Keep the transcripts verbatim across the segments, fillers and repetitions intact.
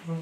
Um,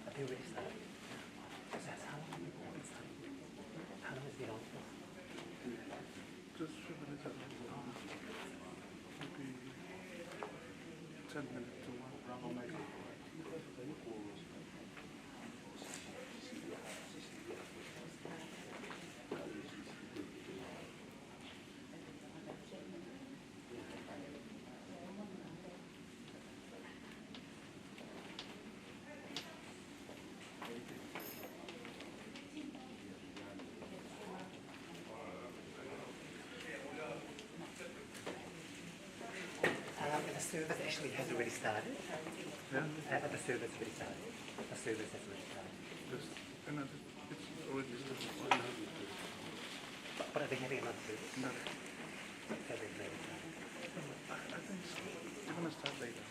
have you reached that? Is that how long ago it's like? How long has it been on for? Just a few minutes ago. Maybe ten minutes to one. Uh, the service actually has already started. Yeah? Uh, the service already started. The service has already started. Yes. And, uh, it's already started. But, but are they having another service? No. Have they made it? I, I think so. They're gonna start later.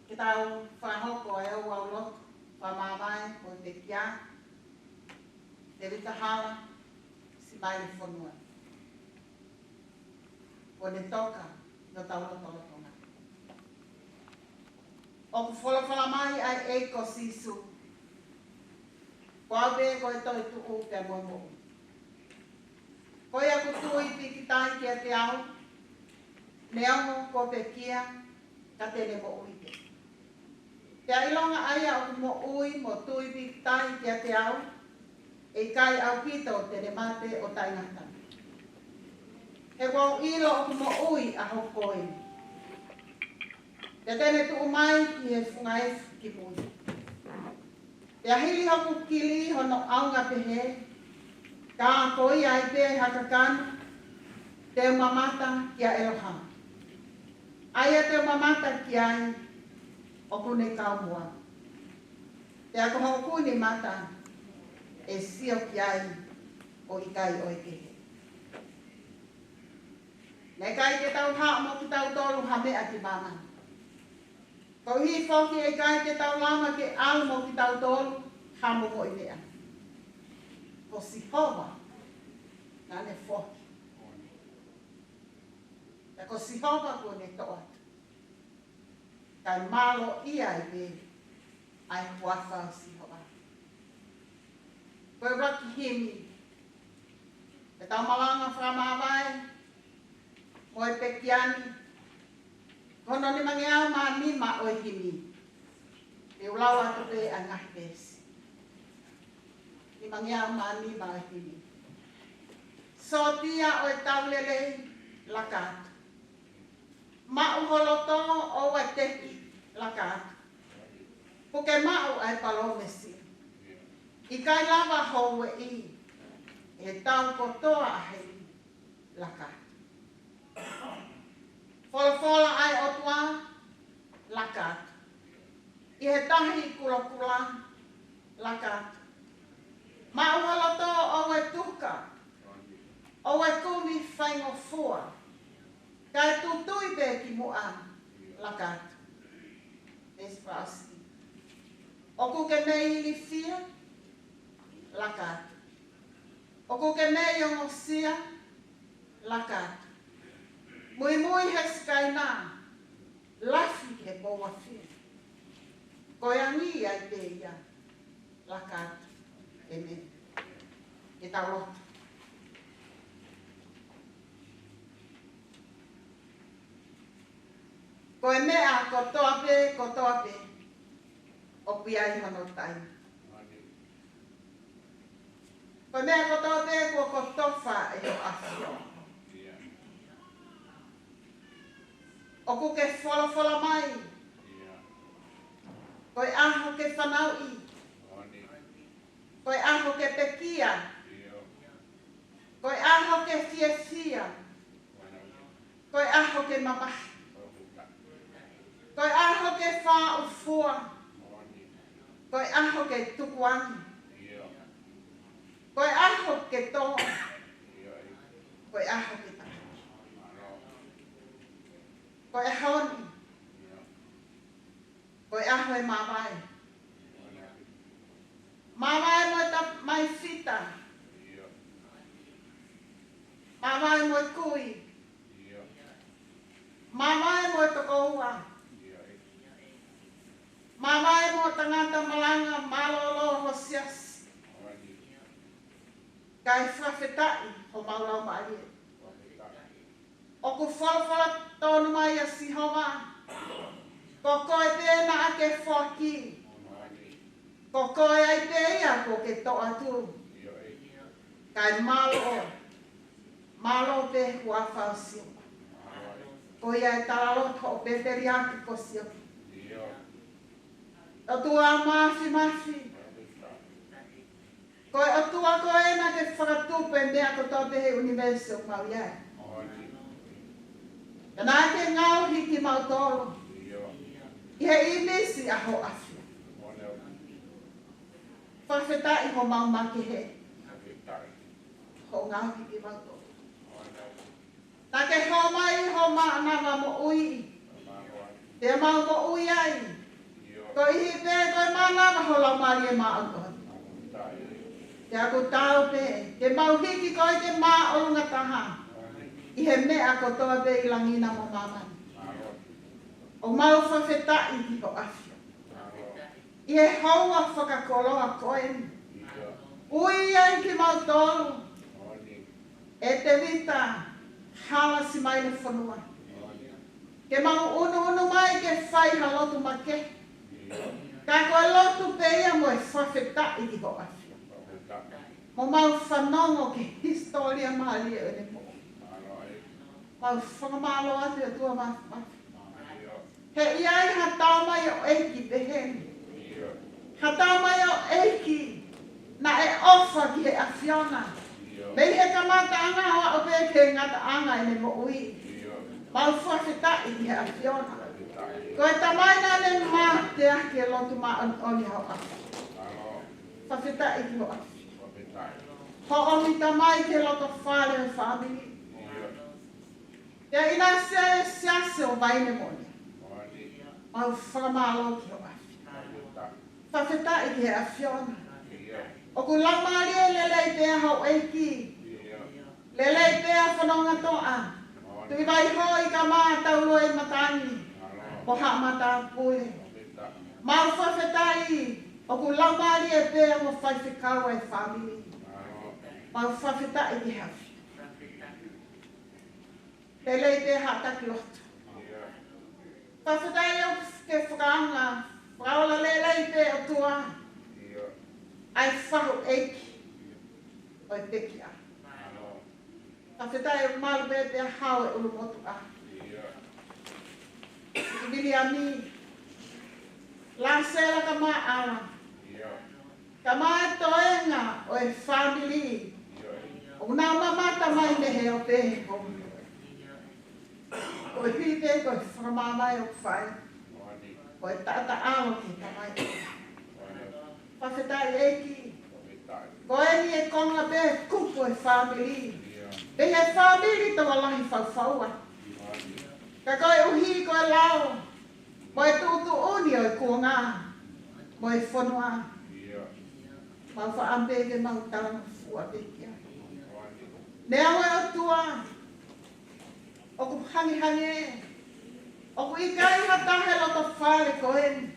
Ke tau fakahoko ʻa e ouau lotu fakamāvae mo e pekia, Tēvita Hala, Simaile Fonua. Ko ʻene toka ʻi hotau lotolotonga. ʻOku folofola mai ʻa e ʻEiki ko Sīsū, ko au pē ko e toetuʻu pea mo e moʻui. Ko ia ʻoku tui pīkitai kiate au, neongo kuo pekia, ka te ne moʻui pē. Pea ʻilonga ʻa ia ʻoku moʻui mo tui pīkitai kiate au, ʻe ʻikai ʻaupito te ne mate ʻo taʻengata. He kuo u ʻilo ʻoku moʻui ʻa hoku koe ni, pea te ne tuʻu mai ki he funga efu ki mui. Pea hili hoku kili hono ʻaonga pehē, ka ko ia ai pē ha kakano, te u mamata kia ʻEloha. ʻA ia te u mamata ki ai, ʻoku ne kau mo au. Pea ko hoku nima mata ʻe sio ki ai, ʻo ʻikai ʻo e kehe. Naʻe ʻikai ke tau haʻu mo kitautolu ha meʻa ki māmani. Koeʻuhi foki ʻe ʻikai ke tau lava ke ʻalu mo kitautolu ha momoʻi meʻa. Ko Sihova naʻa ne foaki. Pea ko Sihova kuo ne toʻo atu. Kae mālō ia ai pē ʻa e huafa ʻo Sihova. Ko e ʻuluaki himi ʻetau malanga fakamāvae mo e pekia ni, ko hono nimangeau mā nima ʻo e himi. Te u lau atu pē ʻa e ngaahi veesi. Nimangeau mā nima ʻo e himi. Sōtia ʻo e tau lelei, laka atu. Maʻu ho loto ʻoua ʻe tehi, laka atu. Puke maʻu ʻa e palōmesi. ʻIkai lava ho ueʻi ʻe he tau kotoa ʻa heli, laka atu. Folofola ʻa e ʻOtua, laka atu. ʻI he tahi kulokula, laka atu. Maʻu ho loto ʻoua ʻe tuka, ʻoua ʻe kumi faingofua, kae tutui pē ki muʻa, laka atu. Veesi fā ʻosi. ʻOku ke mei ilifia, laka atu. ʻOku ke mei ongosia, laka atu. Muimui he sikaina, lafi he pouafia. Ko e angi ai pē ia, laka atu. ʻĒmeni. Ke tau lotu. Ko e meʻa kotoa pē, kotoa pē, ʻoku ʻi ai hono taimi. Ko e meʻa kotoa pē kuo kotofa ʻe ho ʻAfio. ʻOku ke folofola mai. Ko e ʻaho ke fanauʻi. Ko e ʻaho ke pekia. Ko e ʻaho ke fiefia. Ko e ʻaho ke mamahi. Ko e ʻaho ke fāʻufua. Ko e ʻaho ke tukuange. Ko e ʻaho ke tō. Ko e ʻaho ke taki. Ko e ʻaho ni. Ko e ʻaho e māvae. Māvae mo e ta-, mai fita. Māvae mo e kui. Māvae mo e tokoua. Māvae mo e tangata malanga mālōlō ho siasi. Kae fakafetaʻi homau laumālie. ʻOku folofola tonu mai ʻa Sihova, ko koe pē naʻa ke foaki. Ko koe ai pē ia kuo ke toʻo atu. Kae mālō, mālō pē huafa ʻo Sihova. Ko ia e talaloto ʻo Peteliake ko Sihova. ʻOtua Māfimafi. Ko e ʻOtua ko ē naʻa ke fakatupu e meʻa kotoa pē he ʻunivēsi ʻoku mau ʻi ai. Pea naʻa ke ngaohi kimautolu ʻi he ʻīmisi ʻa ho ʻAfio. Fakafetaʻi homau makehe hoʻo ngaohi kimautolu. Naʻa ke hōmai ho mānava moʻui, pea mau moʻui ai, Koeʻuhi pē ko e mānava ho Laumālie Māʻoniʻoni. Pea ʻoku tau pē ke mau hiki koe ke māʻolunga taha ʻi he meʻa kotoa pē ʻi langi na mo māmani. ʻOku mau fakafetaʻi ki ho ʻAfio ʻi he houa fakakoloa ko eni. Ui ai kimautolu ʻe Tēvita Halasi Mailefonua ke mau ʻunuʻunu mai ke fai ha lotu makehe. Ka ko e lotu pē ia mo e fakafetaʻi ki ho ʻAfio. Mo mau fanongo ki he hisitōlia mālie ʻo ʻene moʻui. Mau fakamālō atu ʻOtua Māfimafi. He ʻi ai ha tamaioʻeiki pehē ni. Ha tamaioʻeiki naʻe ʻofa ki he ʻAfiona mei he kamataʻanga ʻo aʻu pē ki he ngataʻanga ʻene moʻui. Mau fakafetaʻi ki he ʻAfiona. Ko e tamai naʻa ne mateaki e lotu māʻoniʻoni ʻa ho ʻAfio. Fakafetaʻi ki ho ʻAfio. Hoʻo ʻomi tamai ki he loto fale ʻo e fāmili. Pea ʻinasi ai e siasi ʻo Vainemone. Mau fakamālō ki ho ʻAfio. Fakafetaʻi ki he ʻAfiona. ʻOku laumālie lelei pē ʻa houʻeiki. Lelei pē ʻa Fonongatoʻa, Tuʻivaihoʻi, Kamā, Taulō, Matangi, mo Haʻa Matāpule. Mau fakafetaʻi ʻoku laumālie pē ʻa e ongo faifekau ʻa e fāmili. Mau fakafetaʻi ki he ʻAfio. Lelei pē Haʻa Taki Lotu. Fakafetaʻi ʻoku ke fakaanga, fakaola lelei pē ʻOtua ʻa e fahu ʻeiki ʻo e pekia. Fakafetaʻi ʻoku malu pē pea hao e ʻulumotuʻa. Viliami, Lasela, Kamā ʻAla, Kamā e toenga ʻo e fāmili. ʻOku nau mamata mai mei he ope he homi. Ko e hipe, ko e fakamāmā ʻoku fai. Ko e taʻataʻalo ki he tamai. Fakafetaʻi ʻEiki. Ko eni e konga pē kupu e fāmili. Pea he fāmili tokolahi faufaua. Ka koeʻuhi ko e lao mo e tuʻutuʻuni ʻo e kuonga mo e fonua, mau faʻa pē ke mau talangofua pē ki ai. Neongo ʻOtua, ʻoku hangehangē, ʻoku ʻikai ha taha he loto fale ko eni.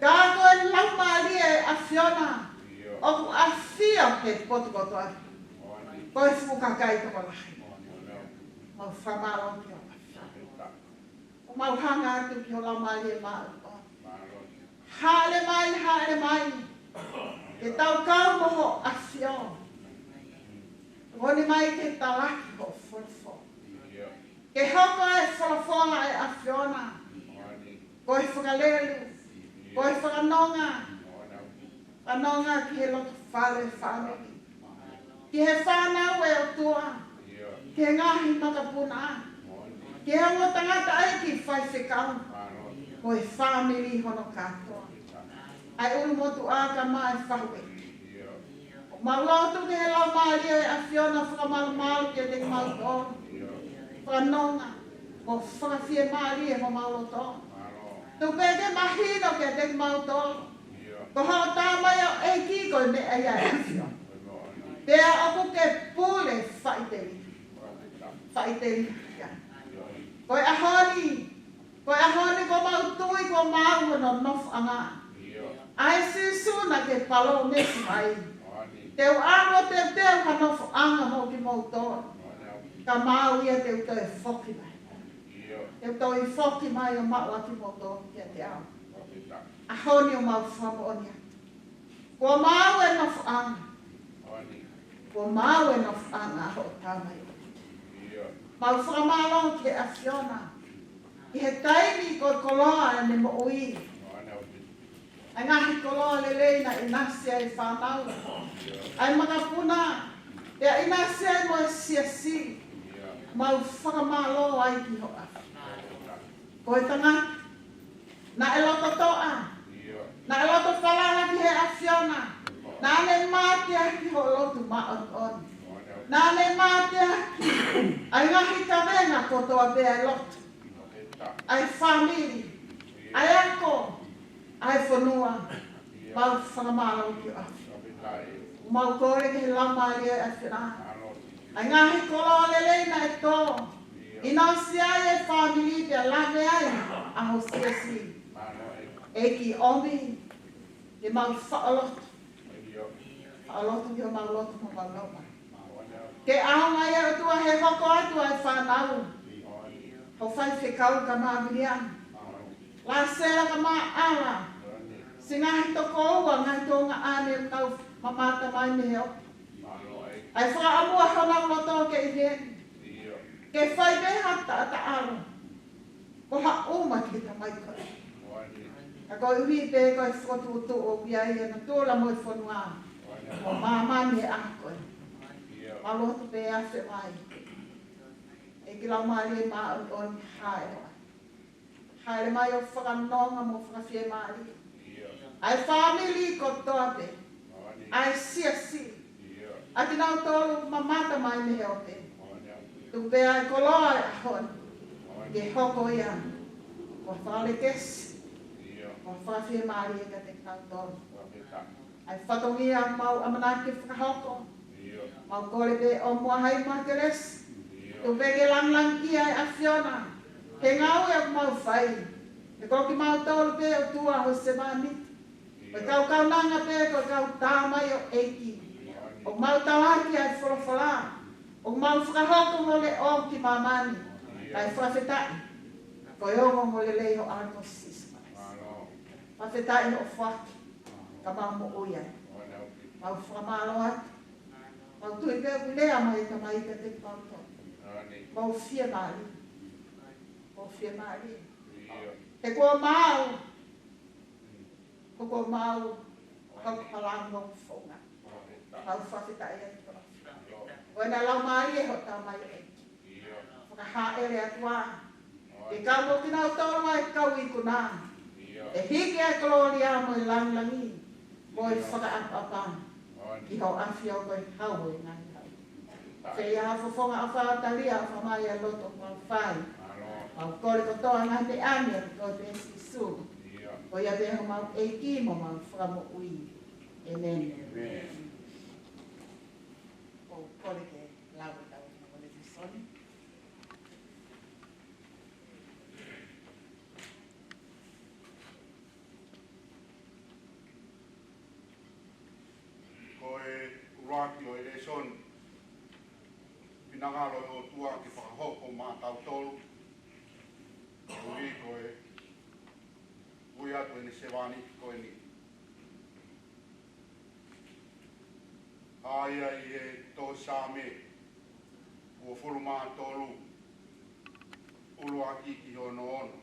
Ka ko e laumālie ʻo e ʻAfiona ʻoku ʻafio he potu kotoa. Ko e fuʻu kakai tokolahi, mau fakamālō ki ho ʻAfio. ʻOku mau hanga atu ki ho Laumālie Māʻoniʻoni. Hāʻele mai, hāʻele mai. Ke tau kau mo ho ʻAfio. Tokoni mai ke talaki hoʻo folofola. Ke hoko e folofola ʻa e ʻAfiona ko e fakalelu, ko e fakanonga, fakanonga ki he loto fale fāmili. Ki he fānau ʻe ʻOtua, ki he ngaahi makapuna, ki he ongo tangataʻeiki faifekau, ko e fāmili hono kātoa. ʻA e ʻulumotuʻa, Kamā e fahu ʻeiki. Mau lotu ki he Laumālie ʻo e ʻAfiona fakamalumalu kiate kimautolu. Fakanonga mo fakafiemālie homau loto. Tuku pē ke mahino kiate kimautolu ko hoʻo tamaioʻeiki ko e meʻa ia ʻa e ʻAfio. Pea ʻoku ke pule faʻiteliha. Faʻiteliha ia. Ko e ʻaho ni, ko e ʻaho ni kuo mau tui kuo mau hono nofoʻanga. ʻA e Sīsū naʻa ke palōmesi mai, te u ʻalu ʻo teuteu ha nofoʻanga mo kimoutolu. Ka mau ia te u toe foki mai. Te u toe foki mai ʻo maʻu ʻa kimoutolu kiate au. ʻAho ni ʻoku mau fakamoʻoni atu kuo mau e nofoʻanga. Kuo mau e nofoʻanga hoʻo tamaioʻeiki. Mau fakamālō ki he ʻAfiona ʻi he taimi ko e koloa ʻene moʻui. ʻA e ngaahi koloa lelei naʻe ʻinasi ai e fānau, ʻa e makapuna, pea ʻinasi ai mo e siasi. Mau fakamālō ai ki ho ʻAfio. Ko e tangata naʻe loto toʻa, naʻe loto falala ki he ʻAfiona, naʻa ne mateaki ho lotu māʻoniʻoni. Naʻa ne mateaki ʻa e ngaahi kavenga kotoa pē ʻa e lotu, ʻa e fāmili, ʻa e ako, fonua. Mau fakamālō ki ho ʻAfio. Mau kole ki he Laumālie ʻo e ʻAfiona, ʻa e ngaahi koloa lelei naʻe tō, ʻinasi ai e fāmili pea lave ai ʻa ho siasi. ʻEiki, ʻomi ke mau faʻa lotu. Faʻa lotu ki homau loto mo homau loma. Ke ʻaonga ia ʻOtua he hoko atu ʻa e fānau. Ho faifekau ka Maviliana, Lasela ka Maʻala, siʻi ngaahi tokoua, ngaahi tuongaʻane ʻoku nau mamata mai mei he ope. ʻA e fakaʻamu ʻa honau loto ke ʻi heni, ke fai pē ha taʻataʻalo, ko ha ʻuma ki he tamai ko ē. Ka koeʻuhi pē ko e fokotuʻutuʻu ʻoku ʻi ai ʻa e natula mo e fonua mo māmani he ʻaho ko ē. Mau lotu pē ʻAfio mai, ʻEiki Laumālie Māʻoniʻoni, hāʻele mai. Hāʻele mai ʻo fakanonga mo fakafiemālie ʻa e fāmili kotoa pē, ʻa e siasi, ʻa kinautolu mamata mai mei he ope. Tuku pē ʻa e koloa ʻo e ʻaho ni ke hoko ia ko ha fakalekesi, ko ha fakafiemālie kiate kinautolu. ʻA e fatongia ʻoku mau ʻamanaki ke fakahoko, mau kole pē ʻo muʻa hai ma kelesi. Tuku pē ke langilangiʻia ʻa e ʻAfiona he ngāue ʻoku mau fai. He ko kimautolu pē ʻOtua ho sevāniti, ko e kau kaunanga pē, ko e kau tamaioʻeiki. ʻOku mau talaki ʻa e folofola, ʻoku mau fakahoko ho leʻo ki māmani. Kae fakafetaʻi, ko e ongoongolelei ho ʻAlo ko Sīsū Kalaisi. Fakafetaʻi hoʻo foaki ka mau moʻui ai. Mau fakamālō atu. Mau tui pē ʻoku lea mai e Tamai kiate kimautolu. Mau fiemālie. Mau fiemālie. He kuo mau, kuo mau, kuo mau hala mo founga. Mau fakafetaʻi atu. Ko e Laumālie ho tamaioʻeiki, fakahāʻele atu ā ke kau mo kinautolu ʻa e kau ikuna, ʻe hiki ʻa e kolōlia mo e langilangi mo e fakaʻapaʻapa ki ho ʻAfio ko e Hau ʻo e ngaahi hau. Pea ʻi ha fofonga ʻofa, talia ʻofa mai ʻa e lotu ʻoku mau fai. Mau kole kotoa ngaahi meʻa ni ʻia koe pē Sīsū, ko ia pē homau ʻEiki mo homau Fakamoʻui. ʻĒmeni. ʻOku ou kole ke lau ʻetau lēsoni. Ko e ʻuluaki ʻo e lēsoni, finangalo e ʻOtua ke fakahoko maʻatautolu, ʻuhi ko e ui atu ʻene sevāniti ko eni. ʻA ia ʻi he tohi Saame uofulu mā tolu, ʻuluaki ki hono ono.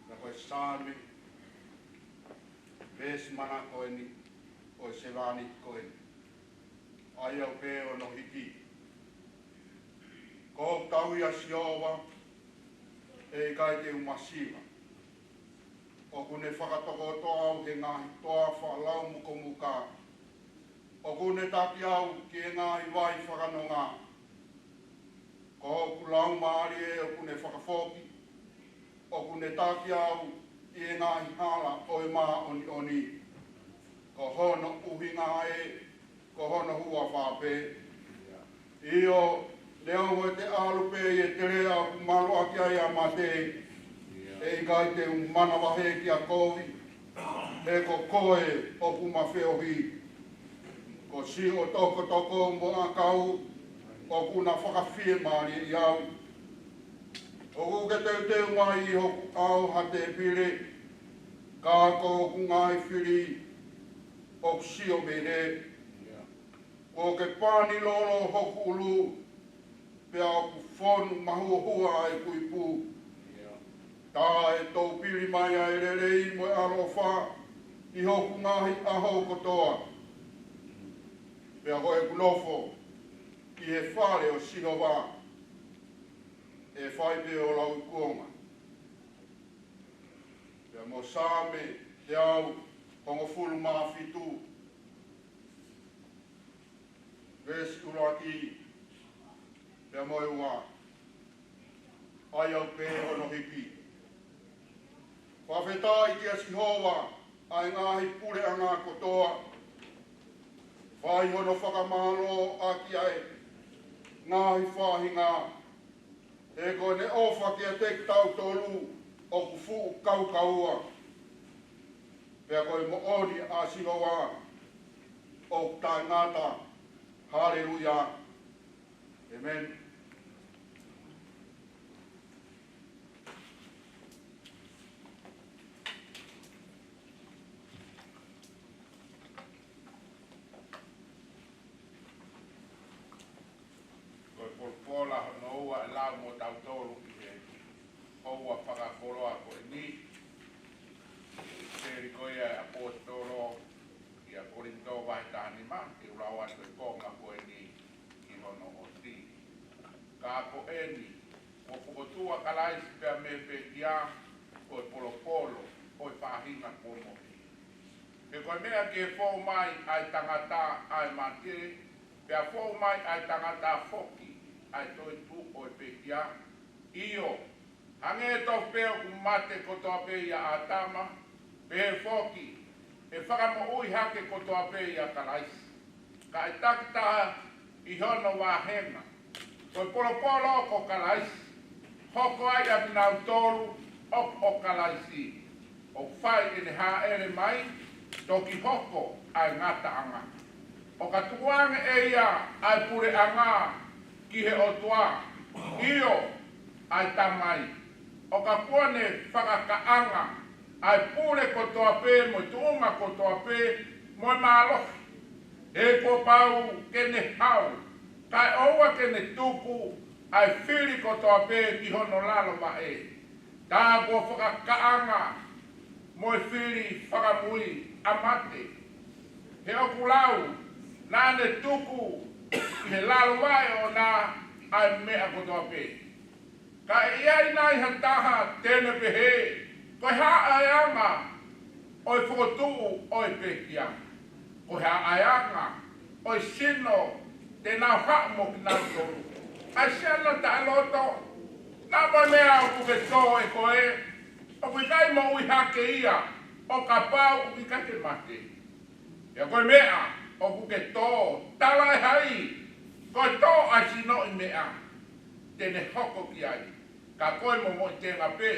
Ka ko e Saame, veesi mana ko eni, ʻo e sevāniti ko eni. ʻA ia ʻoku pehē hono hiki: Ko hoku tauhi ʻa Sihova, ʻe ʻikai te u masiva. ʻOku ne fakatokoto au he ngaahi toafa laumukomuka. ʻOku ne taki au ki he ngaahi vai fakanonga. Ko hoku laumālie ʻoku ne fakafoki. ʻOku ne taki au ʻi he ngaahi hala ʻo e māʻoniʻoni. Ko hono ʻuhinga ē, ko hono huafa pē. ʻIo, neongo te u ʻalu pē ʻi he teleʻa ʻoku malu ʻaki ai ʻa mate, ʻe ʻikai te u manavahē kia kovi, he ko koe ʻoku ma feohi. Ko siʻo tokotoko mo ʻakau ʻoku na fakafiemālieʻi au. ʻOku ke teuteu mai ʻi hoku ʻao ha tēpile, ka ko hoku ngaahi fili ʻoku sio mei hē. Kuo ke pani lolo hoku ʻulu, pea ʻoku fonu mahuohua ʻa ʻeku ipu. Tā ʻe toupili mai ʻa e lelei mo e ʻaloʻofa ʻi hoku ngaahi ʻaho kotoa. Pea ko ʻeku nofo ʻi he fale ʻo Sihova, ʻe fai pē ʻo lauikuonga. Pea mo Saame teau hongofulu mā fitu, veesi ʻuluaki pea mo e ua. ʻA ia ʻoku pehē hono hiki: Fakafetaʻi kia Sihova ʻa e ngaahi puleʻanga kotoa. Fai hono fakamālō ʻaki ʻa e ngaahi faʻahinga. He ko ʻene ʻofa kiate kitautolu ʻoku fuʻu kaukaua. Pea ko e moʻoni ʻa Sihova ʻoku taʻengata. Haleluia. ʻĒmeni. Ko e folofola hono ua ʻe lau mo tautolu ʻi he houa fakakoloa ko eni. Teli ko ia ʻa e ʻaposetolo ʻia Kolinitō vahe taha nima, ke u lau atu e konga ko eni ki hono ʻosi. Ka ko eni, kuo fokotuʻu ʻa Kalaisi pea mei he pekia, ko e polopolo ʻo e faʻahinga kuo moʻui. He ko e meʻa ke fou mai ʻa e tangata ʻa e mate, pea fou mai ʻa e tangata foki ʻa e toetuʻu ʻo e pekia. ʻIo, hangē tofu pē ʻoku mate kotoa pē ʻia ʻĀtama, pehē foki ʻe fakamoʻui hake kotoa pē ʻia Kalaisi. Ka ʻe takitaha ʻi hono vāhenga. Ko e polopolo ko Kalaisi, hoko ai ʻa kinautolu ʻoku ʻo Kalaisi, ʻoku fai ʻene hāʻele mai, toki hoko ʻa e ngataʻanga. ʻO ka tukuange ʻe ia ʻa e puleʻanga ki he ʻOtua, ʻio, ʻa e Tamai. ʻO ka kuo ne fakakaʻanga ʻa e pule kotoa pē, mo e tuʻunga kotoa pē, mo e mālohi. He kuo pau ke ne hau, kae ʻoua ke ne tuku ʻa e fili kotoa pē ki hono lalo vaʻe. Tā kuo fakakaʻanga mo e fili fakamui ʻa mate. He ʻoku lau, naʻa ne tuku ʻi he lalo vaʻe ʻoʻona ʻa e meʻa kotoa pē. Ka ʻe ʻi ai nai ha taha te ne pehē, ko e hā ʻa e anga ʻo e fokotuʻu ʻo e pekia? Ko e hā ʻa e anga ʻo e sino te nau haʻu mo kinautolu? ʻA e siana taʻeloto, naʻa mo e meʻa ʻoku ke tō ʻe koe, ʻoku ʻikai moʻui hake ia, ʻo kapau ʻoku ʻikai ke mate. Pea ko e meʻa ʻoku ke tō, talaʻehai, ko e tō ʻa e sino ʻi meʻa te ne hoko ki ai. Ka ko e momoʻi tenga pē,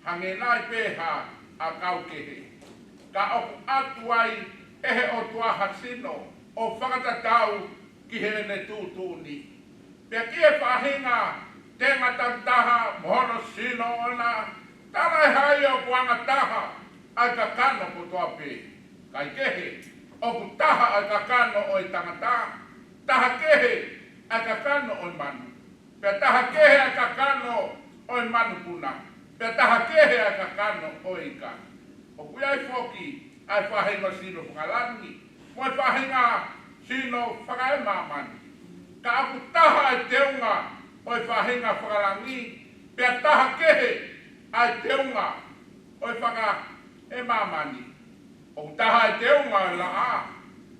hangē nai pē ha ʻakau kehe. Ka ʻoku ʻatu ai ʻe he ʻOtua ha sino ʻo fakatatau ki heʻene tuʻutuʻuni. Pea ki he faʻahinga tenga takitaha mo hono sino ʻoʻona, talaʻehai ʻoku angataha ʻa e kakano kotoa pē. Kae kehe, ʻoku taha ʻa e kakano ʻo e tangata, taha kehe ʻa e kakano ʻo e manu. Pea taha kehe ʻa e kakano ʻo e manupuna. Pea taha kehe ʻa e kakano ʻo e ika. ʻOku ʻi ai foki ʻa e faʻahinga sino fakalangi, mo e faʻahinga sino fakaemāmani. Ka ʻoku taha ʻa e teunga ʻo e faʻahinga fakalangi, pea taha kehe ʻa e teunga ʻo e fakaemāmani. ʻOku taha ʻa e teunga ʻo e laʻā,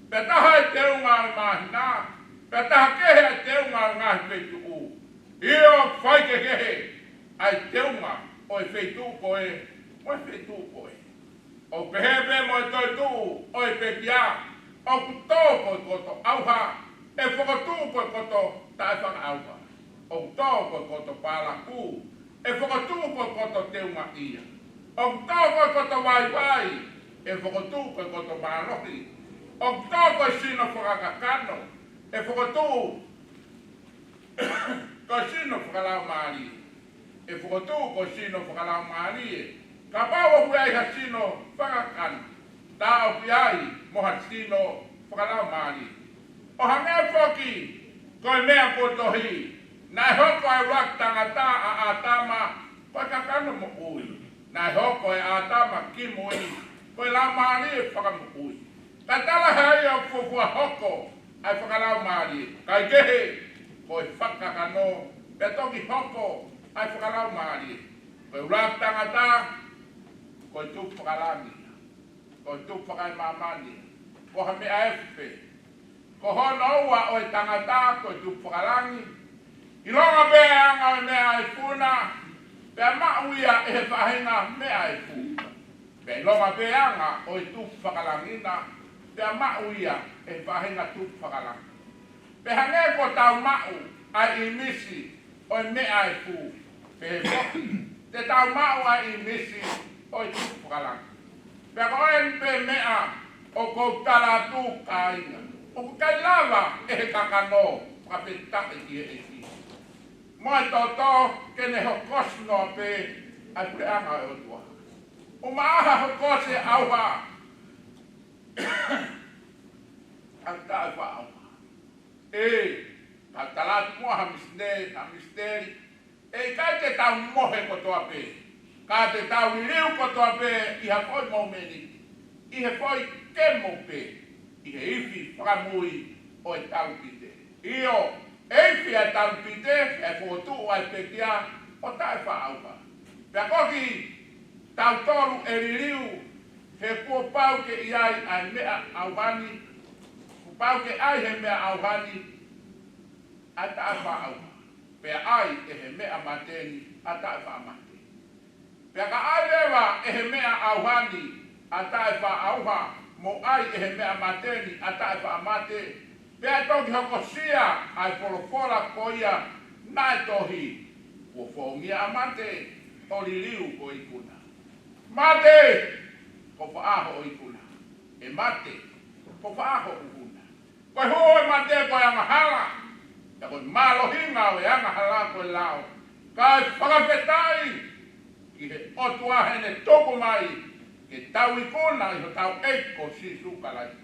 pea taha ʻa e teunga ʻo e māhina, pea taha kehe ʻa e teunga ʻo e ngaahi feituʻu. ʻIo, ʻoku faikehekehe ʻa e teunga ʻo e feituʻu ko ē mo e feituʻu ko ē. ʻOku pehē pē mo e toetuʻu ʻo e pekia, ʻoku tō ko e koto ʻauha, ʻe fokotuʻu ko e koto taʻefakaʻauha. ʻOku tō ko e koto palaku, ʻe fokotuʻu ko e koto teungaʻia. ʻOku tō ko e koto vaivai, ʻe fokotuʻu ko e koto mālohi. ʻOku tō ko e sino fakakakano, ʻe fokotuʻu ko e sino fakalaumālie. ʻE fokotuʻu ko e sino fakalaumālie. Kapau ʻoku ʻi ai ha sino fakakakano, tā ʻoku ʻi ai mo ha sino fakalaumālie. ʻO hangē foki ko e meʻa kuo tohi, naʻe hoko ʻa e ʻuluaki tangata ʻa ʻĀtama ko e kakano moʻui. Naʻe hoko ʻe ʻĀtama kimui ko e laumālie fakamoʻui. Ka talaʻehai ʻoku fuofua hoko ʻa e fakalaumālie. Kae kehe, ko e fakakakano, pea toki hoko ʻa e fakalaumālie. Ko e ʻuluaki tangata, ko e tupu fakalangi. Ko e tupu fakaemāmani. Ko ha meʻa efu pē. Ko hono ua ʻo e tangata, ko e tupu fakalangi. ʻIlonga pē ʻa e anga ʻo e meʻa ʻe funa, Pea maʻu ia ʻe he faʻahinga meʻa efu. Pea ʻilonga pē anga ʻo e tupu fakalangi na, pea maʻu ia ʻe he faʻahinga tupu fakalangi. Pea hangē ko ʻetau maʻu ʻa e ʻīmisi ʻo e meʻa efu, pehē foki te tau maʻu ʻa e ʻīmisi ʻo e tupu fakalangi. Pea ko eni pē meʻa ʻoku ou tala atu, kāinga, ʻoku ʻikai lava ʻe he kakano fakafetaʻi ki he ʻEiki mo e toto ke ne hokosi noa pē ʻa e puleʻanga ʻo e ʻOtua. ʻUmaʻā ha hokosi ʻauha, ʻa e taʻefaʻauha. ʻE, ka tala atu muʻa ha misine-, ha misiteli, ʻe ʻikai te tau mohe kotoa pē, ka te tau liliu kotoa pē ʻi ha foʻi momeniti, ʻi he foʻi kemo pē, ʻi he ifi fakamui ʻo e talupite. ʻIo, ʻe ifi ʻa e talupite, ʻe fokotuʻu ʻa e pekia ʻo taʻefaʻauha. Pea ko kitautolu ʻe liliu, he kuo pau ke ʻi ai ʻa e meʻa ʻauha ni, kuo pau ke ʻi ai he meʻa ʻauha ni ʻa e taʻefaʻauha, pea ʻi ai ʻe he meʻa mate ni ʻa e taʻefaʻamate. Pea ka ʻi ai leva ʻe he meʻa ʻauha ni ʻa e taʻefaʻauha, mo ʻi ai ʻe he meʻa mate ni ʻa e taʻefaʻamate, pea toki hokosia ʻa e folofola ko ia naʻe tohi, kuo fōngia ʻa mate ʻo liliu ko e ikuna. Mate, ko fē hoʻo ikuna? ʻE mate, ko fē hoʻo ikuna? Ko e hū ʻo e mate ko e angahala, pea ko e mālohinga ʻo e angahala ko e lao. Kae fakafetaʻi ki he ʻOtua heʻene tuku mai ke tau ikuna ʻi hotau ʻEiki ko Sīsū Kalaisi.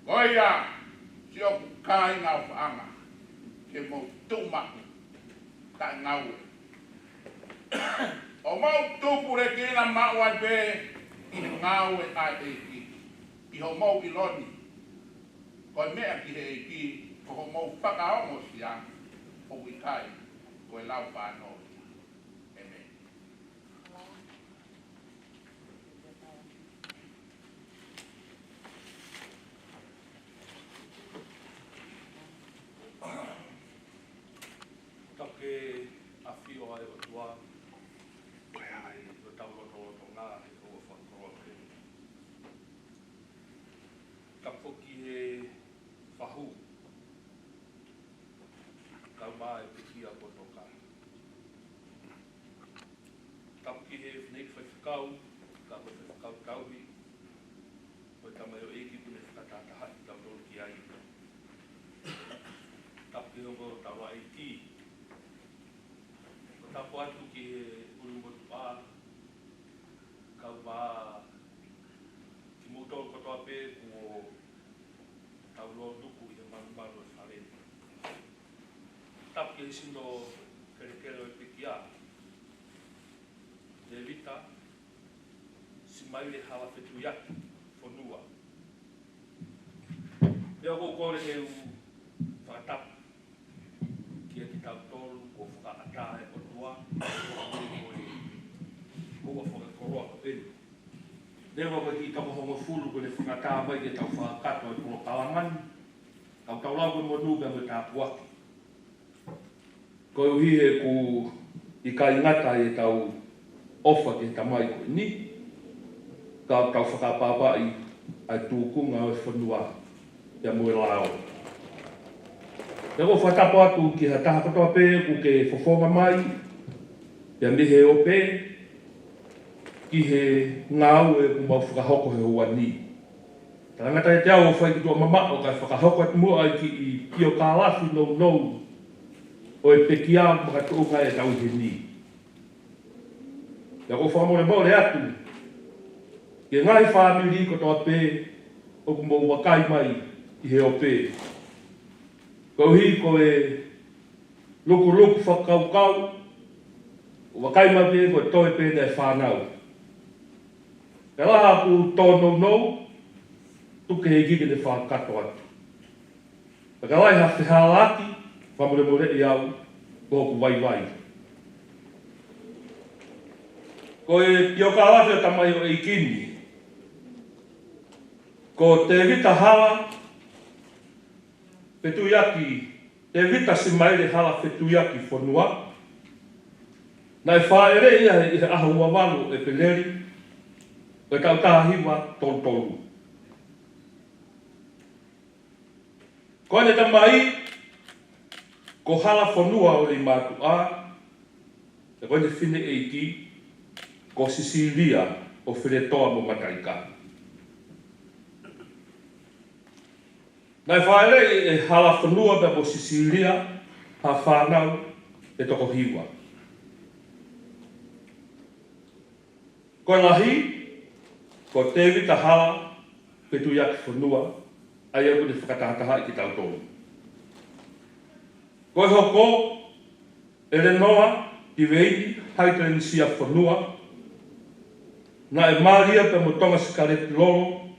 Ko ia, siʻoku kāinga ʻofaʻanga, ke mou tuʻu maʻu, taʻengaue. ʻO mou tupulekina maʻu ai pē ʻi he ngāue ʻa e ʻEiki, ʻi hoʻomou ʻilo ni ko e meʻa ki he ʻEiki ko hoʻomou fakaongosia, ʻoku ʻikai ko e lau fānau ia. ʻĒmeni. Tapu ki he ʻafio ʻa e ʻOtua ʻi hotau lotolotonga he ʻaho fakakoloa ko eni. Tapu ki he fahu, kae ʻumaʻā e pekia kuo toka. Tapu ki he fineʻeiki faifekau, kae ʻumaʻā e faifekau tauhi, mo e tamaioʻeiki kuo ne fakatahatahaʻi kitautolu ki ai. Tapu ki he ongo taulaʻeiki. Ko e tapu atu ki he ʻulumotuʻa, kae ʻumaʻā kimoutolu kotoa pē kuo tau lōtuku ʻi he malumalu ʻo e fale ni. Tapu ki he sino kelekele ʻo e pekia, Tēvita Simaile Hala Fetuiaki Fonua. Pea ʻoku ou kole ke u fakatapu kiate kitautolu kuo fakaʻatā ʻe he ʻOtua ʻi he ʻaho fakakoloa ko eni. Leva ko e kiʻi toko hongofulu kuo ne fakaʻatā mai ke tau fakakakato e polokalama ni. Kau tau lau ko e monū pea mo e tāpuaki. Koeʻuhi he ʻoku ʻikai ngata ʻetau ʻofa ki he Tamai ko eni, ka tau fakapapauʻi ʻa e tūkunga ʻo e fonua pea mo e lao. Pea ʻoku ou fakatapu atu ki ha taha kotoa pē ʻoku ke fofonga mai, pea mei he ope, ki he ngāue ʻoku mau fakahoko he ʻaho ni. Talangata ʻiate au ʻo fai ki tuʻa mamaʻo kae fakahoko atu muʻa ʻa e kiʻi piokālafi nounou ʻo e pekia makatuʻunga ʻetau ʻi heni. Pea ʻoku ou fakamolemole atu ki he ngaahi fāmili kotoa pē ʻoku mou vakai mai ʻi he ope. Koeʻuhi ko e lukuluku fakakaukau, ʻoku vakai mai pē ko e toe pē ʻa e fānau. Ka lahi ha tōnounou, tuku ki he ʻEiki ke ne fakakakato atu. Ka lahi ha fehālaaki, fakamolemoleʻi au, ko hoku vaivai. Ko e piokālafi ʻo e tamaioʻeiki ni, ko Tēvita Hala Fetuiaki, Tēvita Simaile Hala Fetuiaki Fonua. Naʻe fāʻeleʻi ia ʻi he ʻaho ua valu ʻo ʻEpeleli ʻo e taʻu taha hiva tolu tolu. Ko ʻene tamai ko Halafonua ʻo Leimātuʻa, pea ko ʻene fineʻeiki ko Sisilia ʻo Feletoa mo Mataika. Naʻe fāʻeleʻi ʻe Halafonua pea mo Sisilia ha fānau ʻe toko hiva. Ko e lahi, ko Tēvita Hala Fetuiakifonua, ʻa ia ʻoku ne fakatahatahaʻi kitautolu. Ko e hoko, ʻElenoa Tiveini Haitelenisiafonua, naʻe mali ia pea mo Tonga Sikaleti Lolo,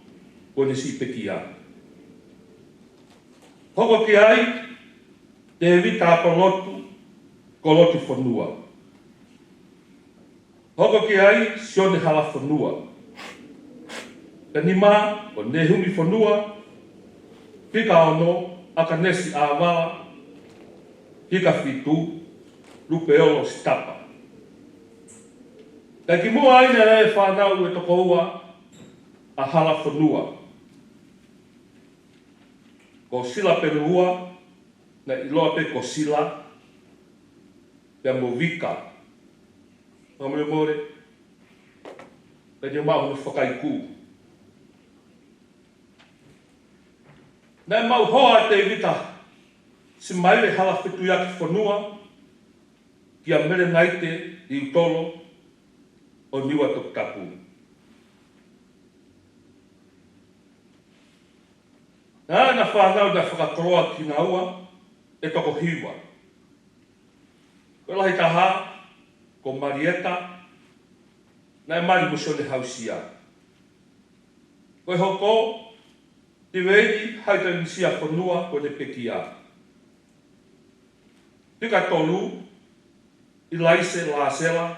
ko ʻene siʻi pekia. Hoko ki ai, Tēvita Kolotu, Kolotifonua. Hoko ki ai, Sione Halafonua. Pea nima, ko Nehumifonua. Fika ono, ʻAkanesi ʻAvala. Fika fitu, Lupeolo Sitapa. Pea kimuʻa ai naʻe fānau ʻe toko ua ʻa Halafonua. Ko Sila Pelua, naʻe ʻiloa pē ko Sila, pea mo Vika. Fakamolemole, pea te mau hono fakaiku. Naʻe maʻu hoa ʻa Tēvita Simaile Hala Fetuiakifonua kia Melenaite Liutolo ʻo Niua Toputapu. Naʻe ʻi ai ʻena fānau naʻe fakakoloa kinaua ʻe toko hiva. Ko e lahi taha, ko Malieta, naʻe mali mo Sione Hausia. Ko e hoko, Tiveini Haitelenisiafonua ko ʻene pekia. Fika tolu, ʻIlaise Lāsela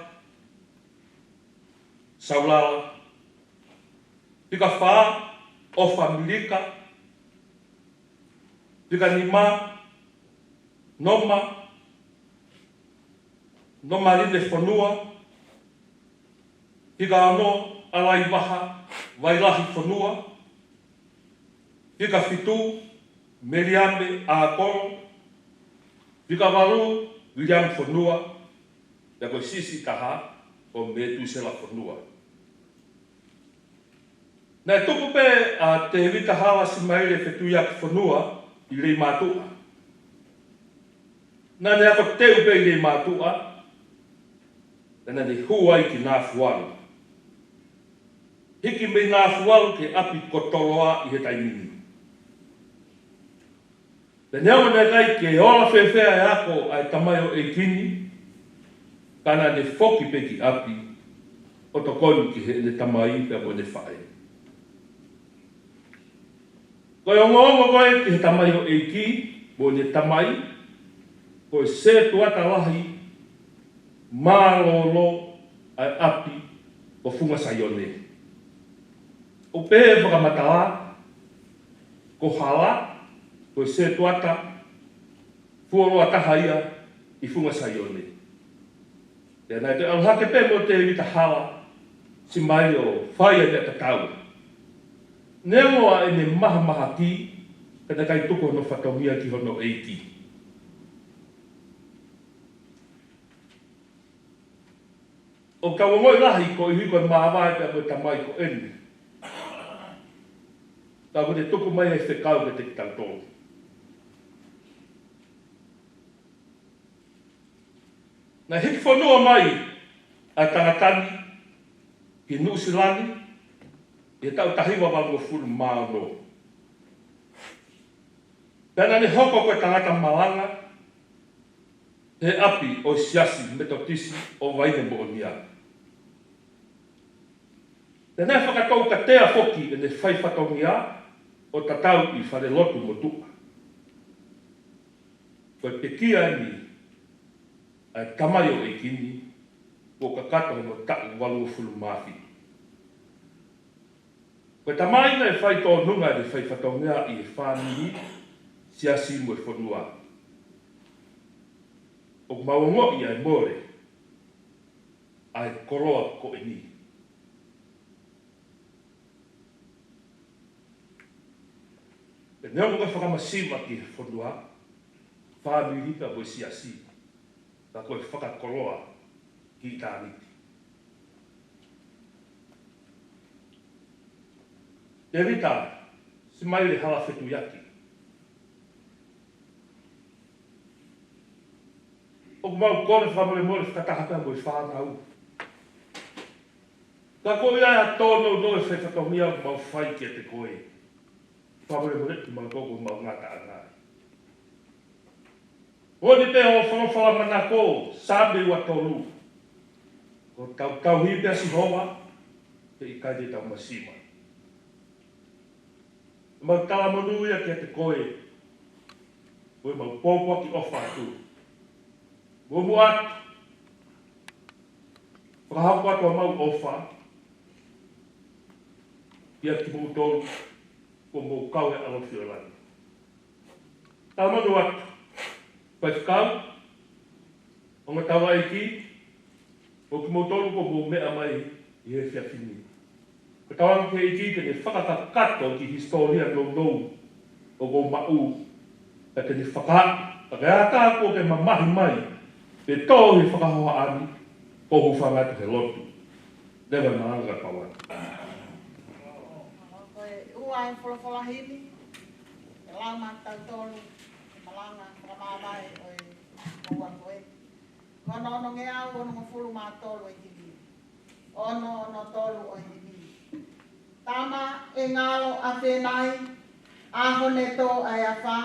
Saulala. Fika fā, ʻOfa Milika. Fika nima, Noma, Noma Linefonua. Fika ono, ʻAlaivaha Vailahifonua. Fika fitu, Meliame ʻAkolo. Fika valu, Viliamifonua. Pea ko e siʻisiʻi taha, ko Metuselafonua. Naʻe tupu pē ʻa Tēvita Hala Simaile Fetuiakifonua ʻi Leimātuʻa. Naʻa ne ako teu pē ʻi Leimātuʻa, pea naʻa ne hū ai ki Nafualu. Hiki mei Nafualu ki he ʻapi ko Toloa ʻi he taimi ni. Pea neongo naʻe ʻikai ke ola fēfē e ako ʻa e tamaioʻeiki ni, ka naʻa ne foki pē ki ʻapi ʻo tokoni ki heʻene tamai pea mo ʻene faʻē. Ko e ongoongo ko ē ki he tamaioʻeiki mo ʻene tamai, ko e sētuata lahi mālōlō ʻa e ʻapi ko Funga Saione. ʻOku pehē ʻe he fakamatala, ko Hala, ko e sētuata fuoloa taha ia ʻi Funga Saione. Pea naʻe toe ʻalu hake pē mo Tēvita Hala Simaile ʻo fai ʻa e meʻa tatau. Neongo ʻa ʻene mahamahaki, ka naʻe ʻikai tuku hono fatongia ki hono ʻeiki. ʻOku tau ongoʻi lahi koeʻuhi ko e māvae pea mo e tamai ko eni. Ka ʻoku ne tuku mai e fekau kiate kitautolu. Naʻe hiki fonua mai ʻa e tangata ni ki Nuʻusila ni ʻi he taʻu taha hiva valungofulu mā ono. Pea naʻa ne hoko ko e tangata malanga he ʻapi ʻo e Siasi Metotisi ʻo Vaine Moʻonia. Pea naʻe fakatoukatea foki ʻene fai fatongia ʻo tatau ʻi falelotu motuʻa. Ko e pekia eni ʻa e tamaioʻeiki ni, kuo kakato hono taʻu valungofulu mā fitu. Ko e tamai naʻe fai tōnunga ʻene fai fatongia ʻi he fāmili, siasi mo e fonua. ʻOku mau ongoʻi ʻa e mole ʻa e koloa ko eni. Pea neongo ko e fakamasima ki he fonua, fāmili pea mo e siasi, ka ko e fakakoloa ki ʻitāniti. Tēvita Simaile Halafetuiaki, ʻoku mau kole fakamolemole fakataha pea mo e fānau. Ka ko ia ʻa e tōnounou ʻo e fatongia ʻoku mau fai kiate koe. Fakamolemole kimautolu ko homau ngataʻanga. Ko eni pē hoʻo folofola manako, Saame ua tolu. Ko e tau tauhi pē ʻa Sihova, pea ʻikai te tau masima. Mau talamonū ia kiate koe, ko ʻemau pōpoaki ʻofa atu. Mou muʻa atu, fakahoko atu ʻemau ʻofa kiate kimoutolu, ko homou kau he ʻalofi ʻo langi. Talamonū atu, faifekau, ongo taulaʻeiki, ʻo kimoutolu kuo mou meʻa mai ʻi he efiafi ni. Ko e tauange ki he ʻEiki ke ne fakakakato e kiʻi hisitōlia nounou ʻoku ou maʻu, ka ke ne fakahā, ka ke aka kuo ke mamahi mai, pe tō he fakahohaʻa ni, ko hoʻo fanga atu he lotu. Leva e malanga ka pau atu. Ko e ua e folofola himi, ke lau maʻa tautolu, ke malanga, fakamāvae ʻo e ua ko e. Ko hono onongeau onongofulu mā tolu e himi. Ono ono tolu ʻo e himi. Tama ʻe ngalo ʻa Fenai, ʻaho ne tō ai ʻa Fa.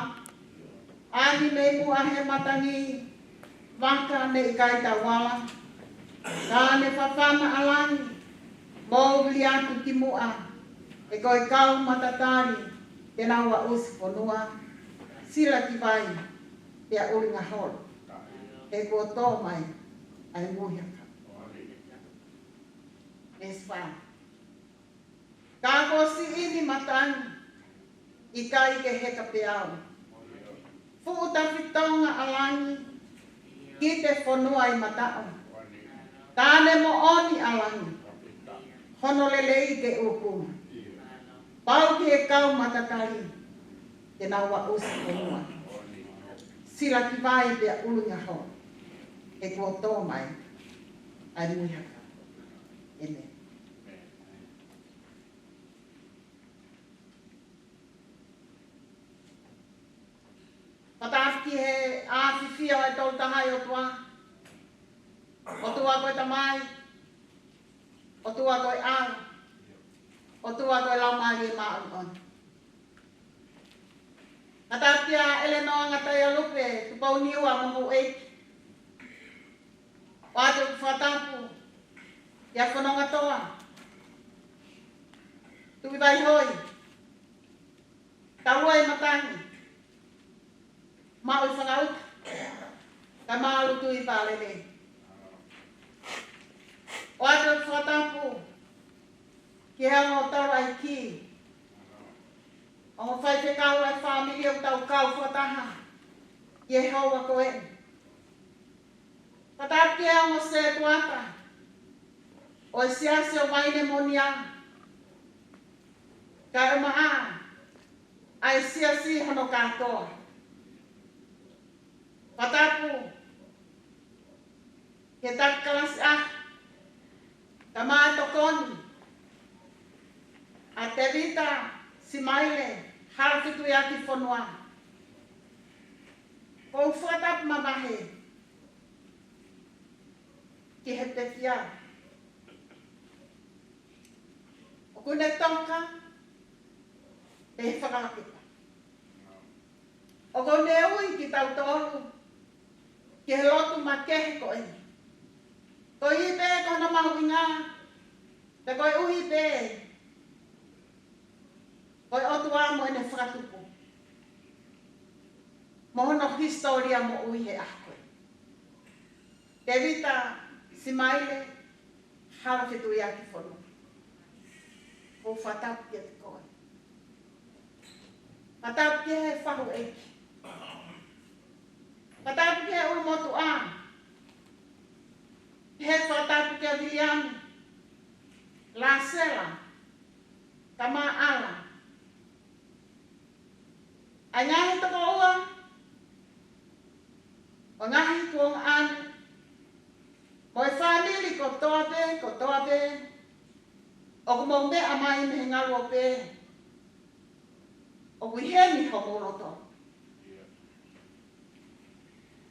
Ahi mei muʻa he matangi, vaka ne ʻikai tau ala. Ka ne fafana ʻa langi, mou vili atu ki muʻa, he ko e kau matatali, te nau aʻusi fonua, sila ki vai, pea ʻulinga holo. He kuo tō mai ʻa e muihaka. Veesi fā. Ka ko siʻi ni matangi, ʻikai ke heka pē au. Fuʻu tafitonga ʻa langi, ki te fonua ʻi mataʻu. Ka ne moʻoni ʻa langi, hono lelei ke ʻukunga. Pau ki he kau matatali, ke nau aʻusi fonua. Sila ki vai pea ʻulinga holo. He kuo tō mai ʻa e muihaka. ʻĒmeni. Fakatapu ki he ʻafifio ʻa e Tolu Tahaʻi ʻOtua. ʻOtua ko e Tamai, ʻOtua ko e ʻAlo, ʻOtua ko e Laumālie Māʻoniʻoni. Fakatapu kia ʻElenoa Ngataealupe Tupouniua mo houʻeiki. ʻOatu ʻeku fakatapu kia Fonongatoa, Tuʻivaihoi, Taulua ʻi Matangi, Maʻu ʻi Fakauta, kae Maʻulutui ʻi Palele. ʻOatu ʻeku fakatapu ki he ongo taulaʻeiki, ongo faifekau ʻa e fāmili ʻoku tau kau fakataha ʻi he houa ko eni. Fakatapu ki he ongo setuata ʻo e Siasi ʻo Vaine Moʻonia, kae ʻumaʻā ʻa e siasi hono kātoa. Fakatapu ki he taki kalasi ʻaho, kae ʻumaʻā e tokoni ʻa Tevita Simaile Halafetuiaki Fonua. ʻOku ou fakatapu mamahi ki he pekia ʻoku ne toka ʻi he fakalakepa. ʻOku ne ui kitautolu ki he lotu makehe ko eni. Koeʻuhi pē ko hono mahuʻinga, pea koeʻuhi pē ko e ʻOtua mo ʻene fakatupu, mo hono hisitōlia moʻui he ʻaho ko eni. Tevita Simaile Halafetuiaki Fonua, ʻoku ou fakatapu kiate koe. Fakatapu ki he fahu ʻeiki. Fakatapu ki he ʻulumotuʻa. He fakatapu kia Viliami, Lasela, Tamaʻala. ʻA e ngaahi tokoua, ʻo e ngaahi kuonga ʻane, mo e fāmili kotoa pē, kotoa pē, ʻoku mou meʻa mai mei he ngaluope, ʻoku ʻi heni homou loto.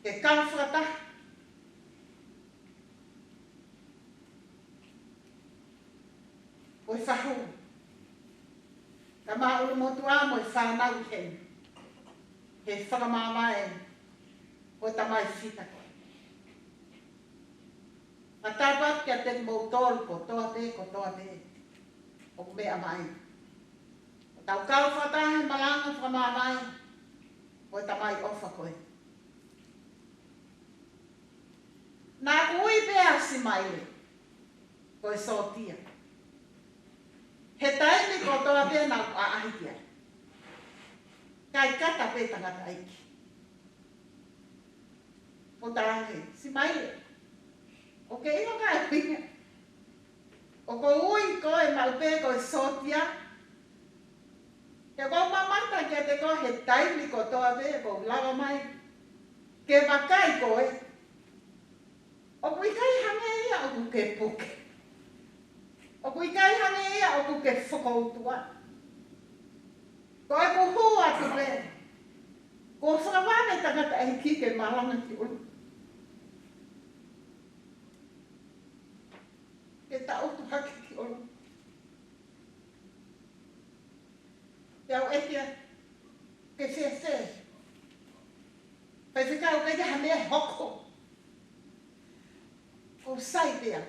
Ke kau fakataha. Ko e fahu. Ka ma ʻulumotuʻa mo e fānau ʻi heni. He fakamāmā ē. Ko e tamai fita ko ē. Fakatapu kiate kimoutolu kotoa pē, kotoa pē. ʻOku meʻa mai. ʻO tau kau fakataha he malanga fakamāmā ē. Ko e tamai ʻofa ko ē. Naʻa ku ui pē ʻa Simaile, ko e sōtia. He taimi kotoa pē naʻa ku ʻaʻahi ki ai. Kae kata pē tangataʻeiki. Ko e talaange, Simaile, ʻoku ke ʻilo ka e pinga. ʻOku ou ui koe maʻu pē ko e sōtia. He ʻoku ou mamata kiate koe he taimi kotoa pē ʻoku ou lava mai ke vakai koe. ʻOku ʻikai hangē ia ʻoku ke puke. ʻOku ʻikai hangē ia ʻoku ke fokoutua. Ko ʻeku hū atu pē. Ko e fakavave tangataʻeiki ke malanga ki ʻolunga. Ke taʻutu hake ki ʻolunga. Pea u ʻeke, ke fēfē? Faifekau, ʻikai ha meʻa hoko. ʻOku sai pē au.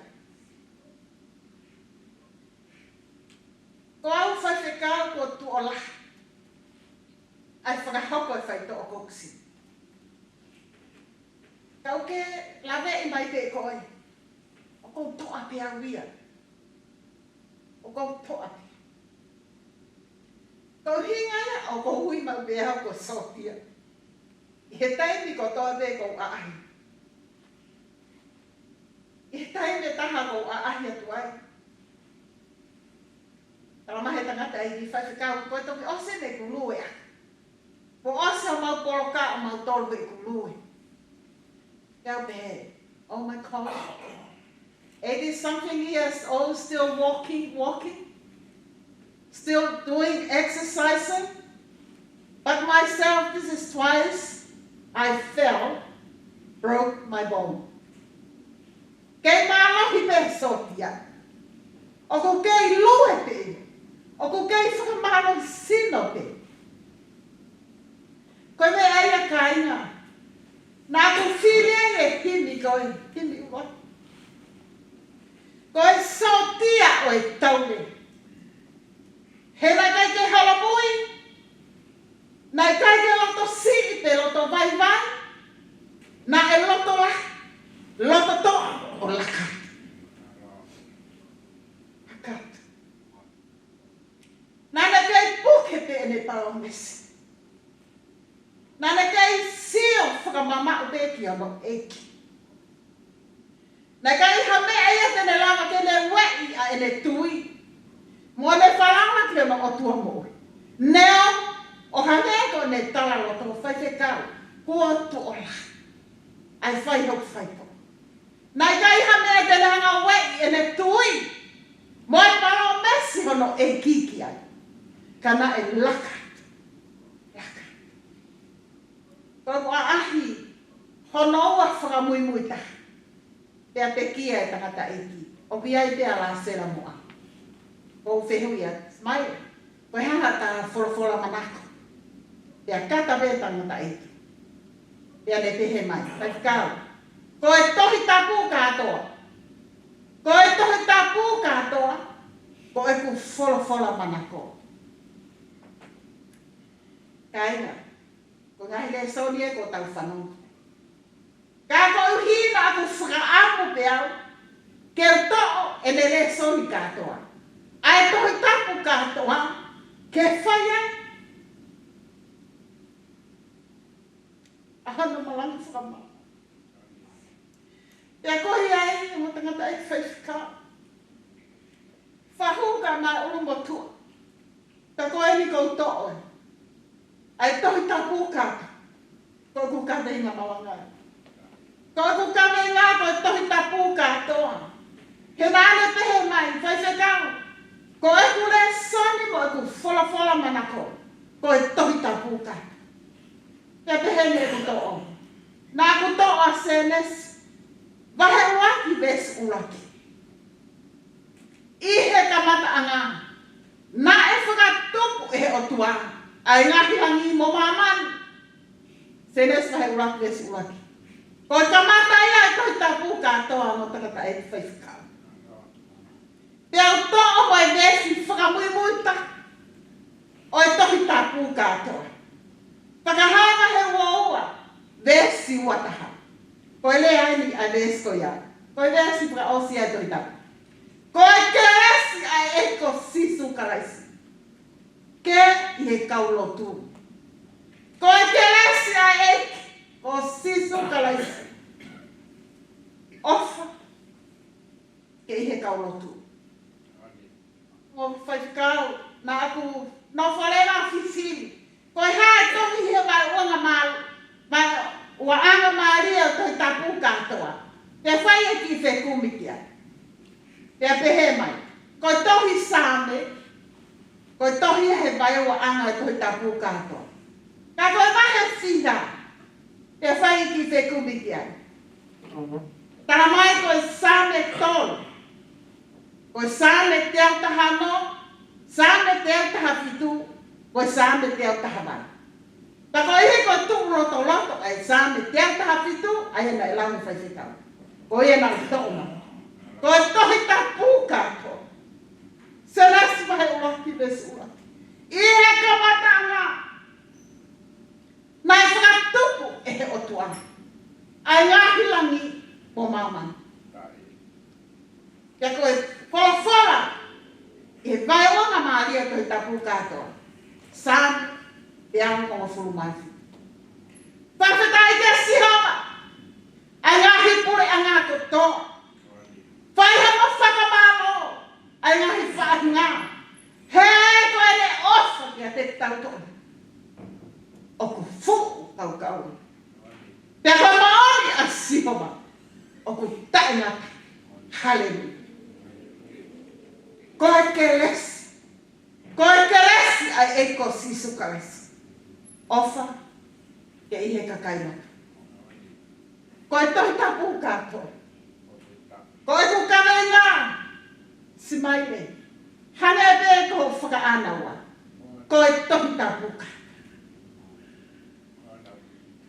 Ko au faifekau kuo tuʻo lahi. ʻA e fakahoko e faitoʻo kokisi. Ka ʻoku ke laveʻi mai pē koe. ʻOku ou toʻa pē au ia. ʻOku ou toʻa pē. Ko e ʻuhinga ia ʻoku ou ui maʻu pē au ko e sōtia. ʻI he taimi kotoa pē ʻoku ou ʻaʻahi. ʻI he taimi ʻe taha ʻoku ou ʻaʻahi atu ai. Talamai he tangataʻeiki, faifekau, ko e toki ʻosi ʻeku lue ʻa. Kuo ʻosi homau poloka ʻo mautolu heʻeku lue. Pea u pehē, oh my God. Eighty something years old, still walking, walking. Still doing, exercising. But myself, this is twice I fell, broke my bone. Kei mālohi pē sōtia. ʻOku kei lue pē. ʻOku kei fakamālohisino pē. Ko e meʻa ia kāinga. Naʻa ku fili ai e himi ko e himi ua. Ko e sōtia ʻo e taule. He naʻe ʻikai ke holomui, naʻe ʻikai ke loto siʻi pe loto vaivai, naʻe loto lahi, loto toʻa ʻo laka. Laka. Naʻa ne kei puke pē ʻene palōmesi. Naʻa ne kei sio fakamamaʻu pē ki hono ʻEiki. Naʻe ʻikai ha meʻa ia te ne lava ke ne ueʻi ʻa ʻene tui. Mo ʻene falala ki hono ʻOtua moʻui. Neongo ʻo hangē ko ʻene talaloto, faifekau, kuo tuʻo lahi. ʻAi fai hoku faitoʻo. Naʻe ʻikai ha meʻa te ne hanga ueʻi ʻene tui. Mo e palōmesi hono ʻEiki ki ai. Ka naʻe laka. Laka. Ko e ʻaʻahi hono ua fakamuimui taha. Pea pekia e tangataʻeiki. ʻOku ʻi ai pē ʻa Lasela mo au. Ko u fehuʻi atu, Simaile, ko e hā haʻata folofola manako? Pea kata pē tangataʻeiki. Pea ne pehē mai, faifekau. Ko e Tohi Tapu kātoa. Ko e Tohi Tapu kātoa. Ko ʻeku folofola manako. Kāinga. Ko e ngaahi lēsoni ē ʻoku tau fanongo. Ka koeʻuhi naʻa ku fakaʻamu pē au ke u toʻo ʻene lēsoni kātoa. ʻA e Tohi Tapu kātoa ke fai ai ʻa hono malanga fakamāmā. Pea ko ia ai, mo tangataʻeiki faifekau. Fahu ka na ulu mo tua. Pea ko eni ʻoku ou toʻo ʻa e Tohi Tapu kātoa. Ko ʻeku kaveinga malangaʻi. Ko ʻeku kaveinga ko e Tohi Tapu kātoa. He naʻa ne pehē mai, faifekau, ko ʻeku lēsoni mo ʻeku folofola manako, ko e Tohi Tapu kātoa. Pea pehē ni ʻeku toʻo. Naʻa ku toʻo ʻa Sēnesi vahe ʻuluaki veesi ʻuluaki. ʻI he kamataʻanga, naʻe fakatupu ʻe he ʻOtua ʻa e ngaahi langi mo māmani. Sēnesi vahe ʻuluaki veesi ʻuluaki. Ko e kamata ia ʻa e Tohi Tapu kātoa mo tangataʻeiki faifekau. Pea u toʻo mo e veesi fakamuimuitaki ʻo e Tohi Tapu kātoa. Fakahā vahe uaua, veesi uataha. Ko e lea eni ʻa e veesi ko ia. Ko e veesi fakaʻosi ʻa e Tohi Tapu. Ko e kelesi ʻa e ʻEiki ko Sīsū Kalaisi ke ʻi he kau lotu. Ko e kelesi ʻa e ʻEiki ko Sīsū Kalaisi. ʻOfa ke ʻi he kau lotu. Mo faifekau, naʻa ku nofo leva ʻo fifili. Ko e hā e tohi he vaeuaʻanga mā-, vaeuaʻanga mālie ʻo e Tohi Tapu kātoa. Pea fai e kiʻi fekumi ki ai. Pea pehē mai. Ko e tohi Saame, ko e tohi he vaeuaʻanga ʻo e Tohi Tapu kātoa. Ka ko e vahe fiha, pea fai e kiʻi fekumi ki ai. Tala mai ko e Saame tolu. Ko e Saame teau taha ono, Saame teau taha fitu, ko e Saame teau taha valu. Ka ko e hiko tuʻu lotoloto ʻa e Saame teau taha fitu, ʻa ia naʻe lau ʻe he faifekau. Ko ia naʻa ku toʻo mai. Ko e Tohi Tapu kātoa. Sēnesi vahe ʻuluaki veesi ʻuluaki. ʻI he kamataʻanga, naʻe fakatupu ʻe he ʻOtua ʻa e ngaahi langi mo māmani. Pea ko e folofola ʻi he vaeuaʻanga mālie ʻo e Tohi Tapu kātoa. Saame teau hongofulu mā fitu. Fakafetaʻi kia Sihova ʻa e ngaahi puleʻanga kotoa. Fai ha mo fakamālō ʻa e ngaahi faʻahinga. He ko ʻene ʻofa kiate kitautolu ʻoku fuʻu kaukaua. Pea ko e moʻoni ʻa Sihova ʻoku taʻengata. Haleluia. Ko e kelesi. Ko e kelesi ʻa e ʻEiki ko Sīsū Kalaisi. ʻOfa ke ʻi he kakai lotu. Ko e Tohi Tapu kātoa. Ko ʻeku kaveinga, Simaile, hangē pē ko hoʻo fakaʻānaua. Ko e Tohi Tapu kātoa.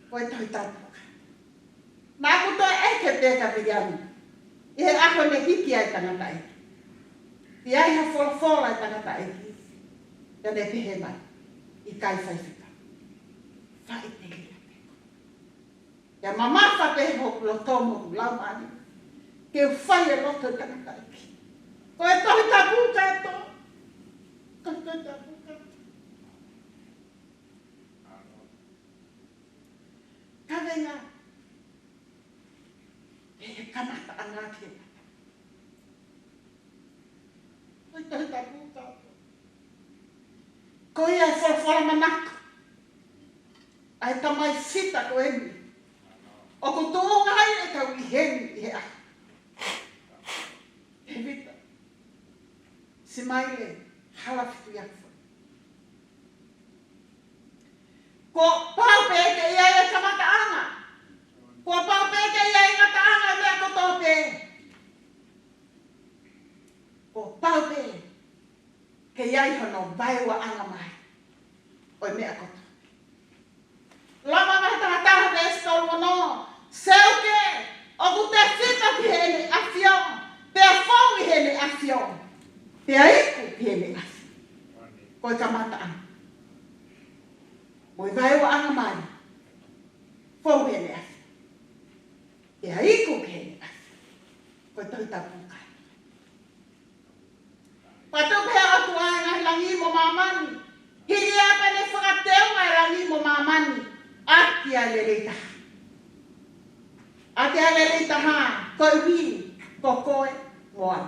Ko e Tohi Tapu kātoa. Naʻa ku toe ʻeke pē kia Viliami ʻi he ʻaho ne hiki ai e tangataʻeiki. ʻI ai ha folofola e tangataʻeiki, pea ne pehē mai, ʻikai, faifekau. Faʻiteliha pē. Pea mamafa pē hoku loto mo hoku laumālie ke u fai e loto e tangataʻeiki. Ko e Tohi Tapu kātoa. Ko e Tohi Tapu kātoa. Kaveinga. ʻI he kamataʻanga ki he mata. Ko e Tohi Tapu kātoa. Ko ia e folofola manako ʻa e tamai Fita ko eni. ʻOku tuʻunga ai e kau ʻi heni ʻi he ʻaho. Tēvita. Simaile, hala fitu ia fo. Kuo pau pē ke ʻi ai e kamataʻanga. Kuo pau pē ke ʻi ai e ngataʻanga e meʻa kotoa pē. Kuo pau pē ke ʻi ai hono vaeuaʻanga mai ʻo e meʻa kotoa. Loma vahe taha taha veesi tolu ono. Seuke, ʻoku tefito ki heʻene ʻAfio, pea fou ʻi heʻene ʻAfio, pea iku ki heʻene ʻAfio. Ko e kamataʻanga. Mo e vaeuaʻanga mai. Fou ʻi heʻene ʻAfio, pea iku ki heʻene ʻAfio. Ko e Tohi Tapu kātoa. Patu pē ʻOtua e ngaahi langi mo māmani. Hili ʻa pē ʻene fakateunga e langi mo māmani ʻaki ʻa e lelei taha. ʻAki ʻa e lelei taha. Koeʻuhi ko koe mo au.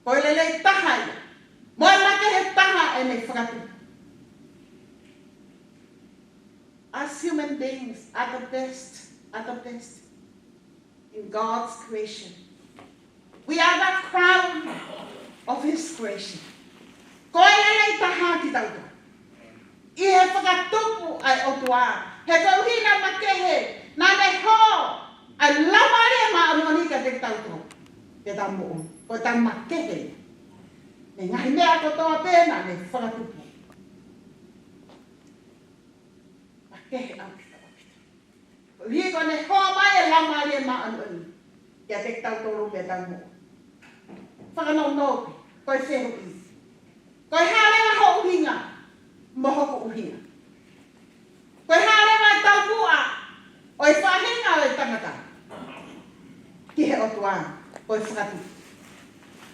Ko e lelei taha ia. Mo e makehe taha ʻene fakatupu. As human beings are the best, are the best in God's creation. We are the crown of His creation. Ko e lelei taha kitautolu ʻi he fakatupu ʻa e ʻOtua. He koeʻuhi naʻe makehe, naʻa ne hō ʻa e Laumālie Māʻoniʻoni kiate kitautolu. Ke tau moʻui, ko e tau makehe. Mei he ngaahi meʻa kotoa pē naʻa ne fakatupu. Makehe ʻaupito, ʻaupito. Koeʻuhi ko ʻene hō mai e Laumālie Māʻoniʻoni kiate kitautolu pea tau moʻui. Fakanounou pē, ko e fehuʻi. Ko e hā leva ho ʻuhinga mo hoku ʻuhinga? Ko e hā leva e taumuʻa ʻo e faʻahinga ʻo e tangata ki he ʻOtua, ko e fakatupu.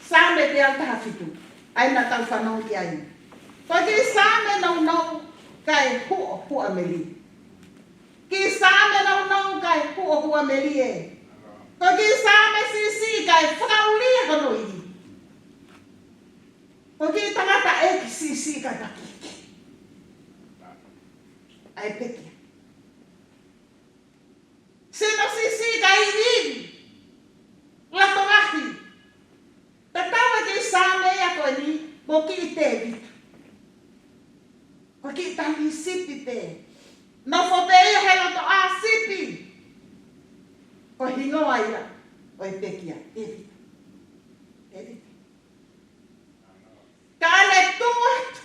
Saame teau taha fitu, ʻa ia naʻa tau fanongo ki ai. Ko e kiʻi saame nounou kae huʻohuʻa melie. Kiʻi saame nounou kae huʻohuʻa melie. Ko e kiʻi saame siʻisiʻi kae fakaʻulia hono ili. Ko e kiʻi tangataʻeiki siʻisiʻi kae pakiki. ʻA e pekia. Sino siʻisiʻi kae ivi. Lato lahi. Tatau e kiʻi saame ia ko eni mo kiʻi Tēvita. Ko e kiʻi tali sipi pē. Nofo pē ia he loto ʻā sipi. Ko e hingoa ia ʻo e pekia, Tēvita. Tēvita. Ka ne tuʻu atu,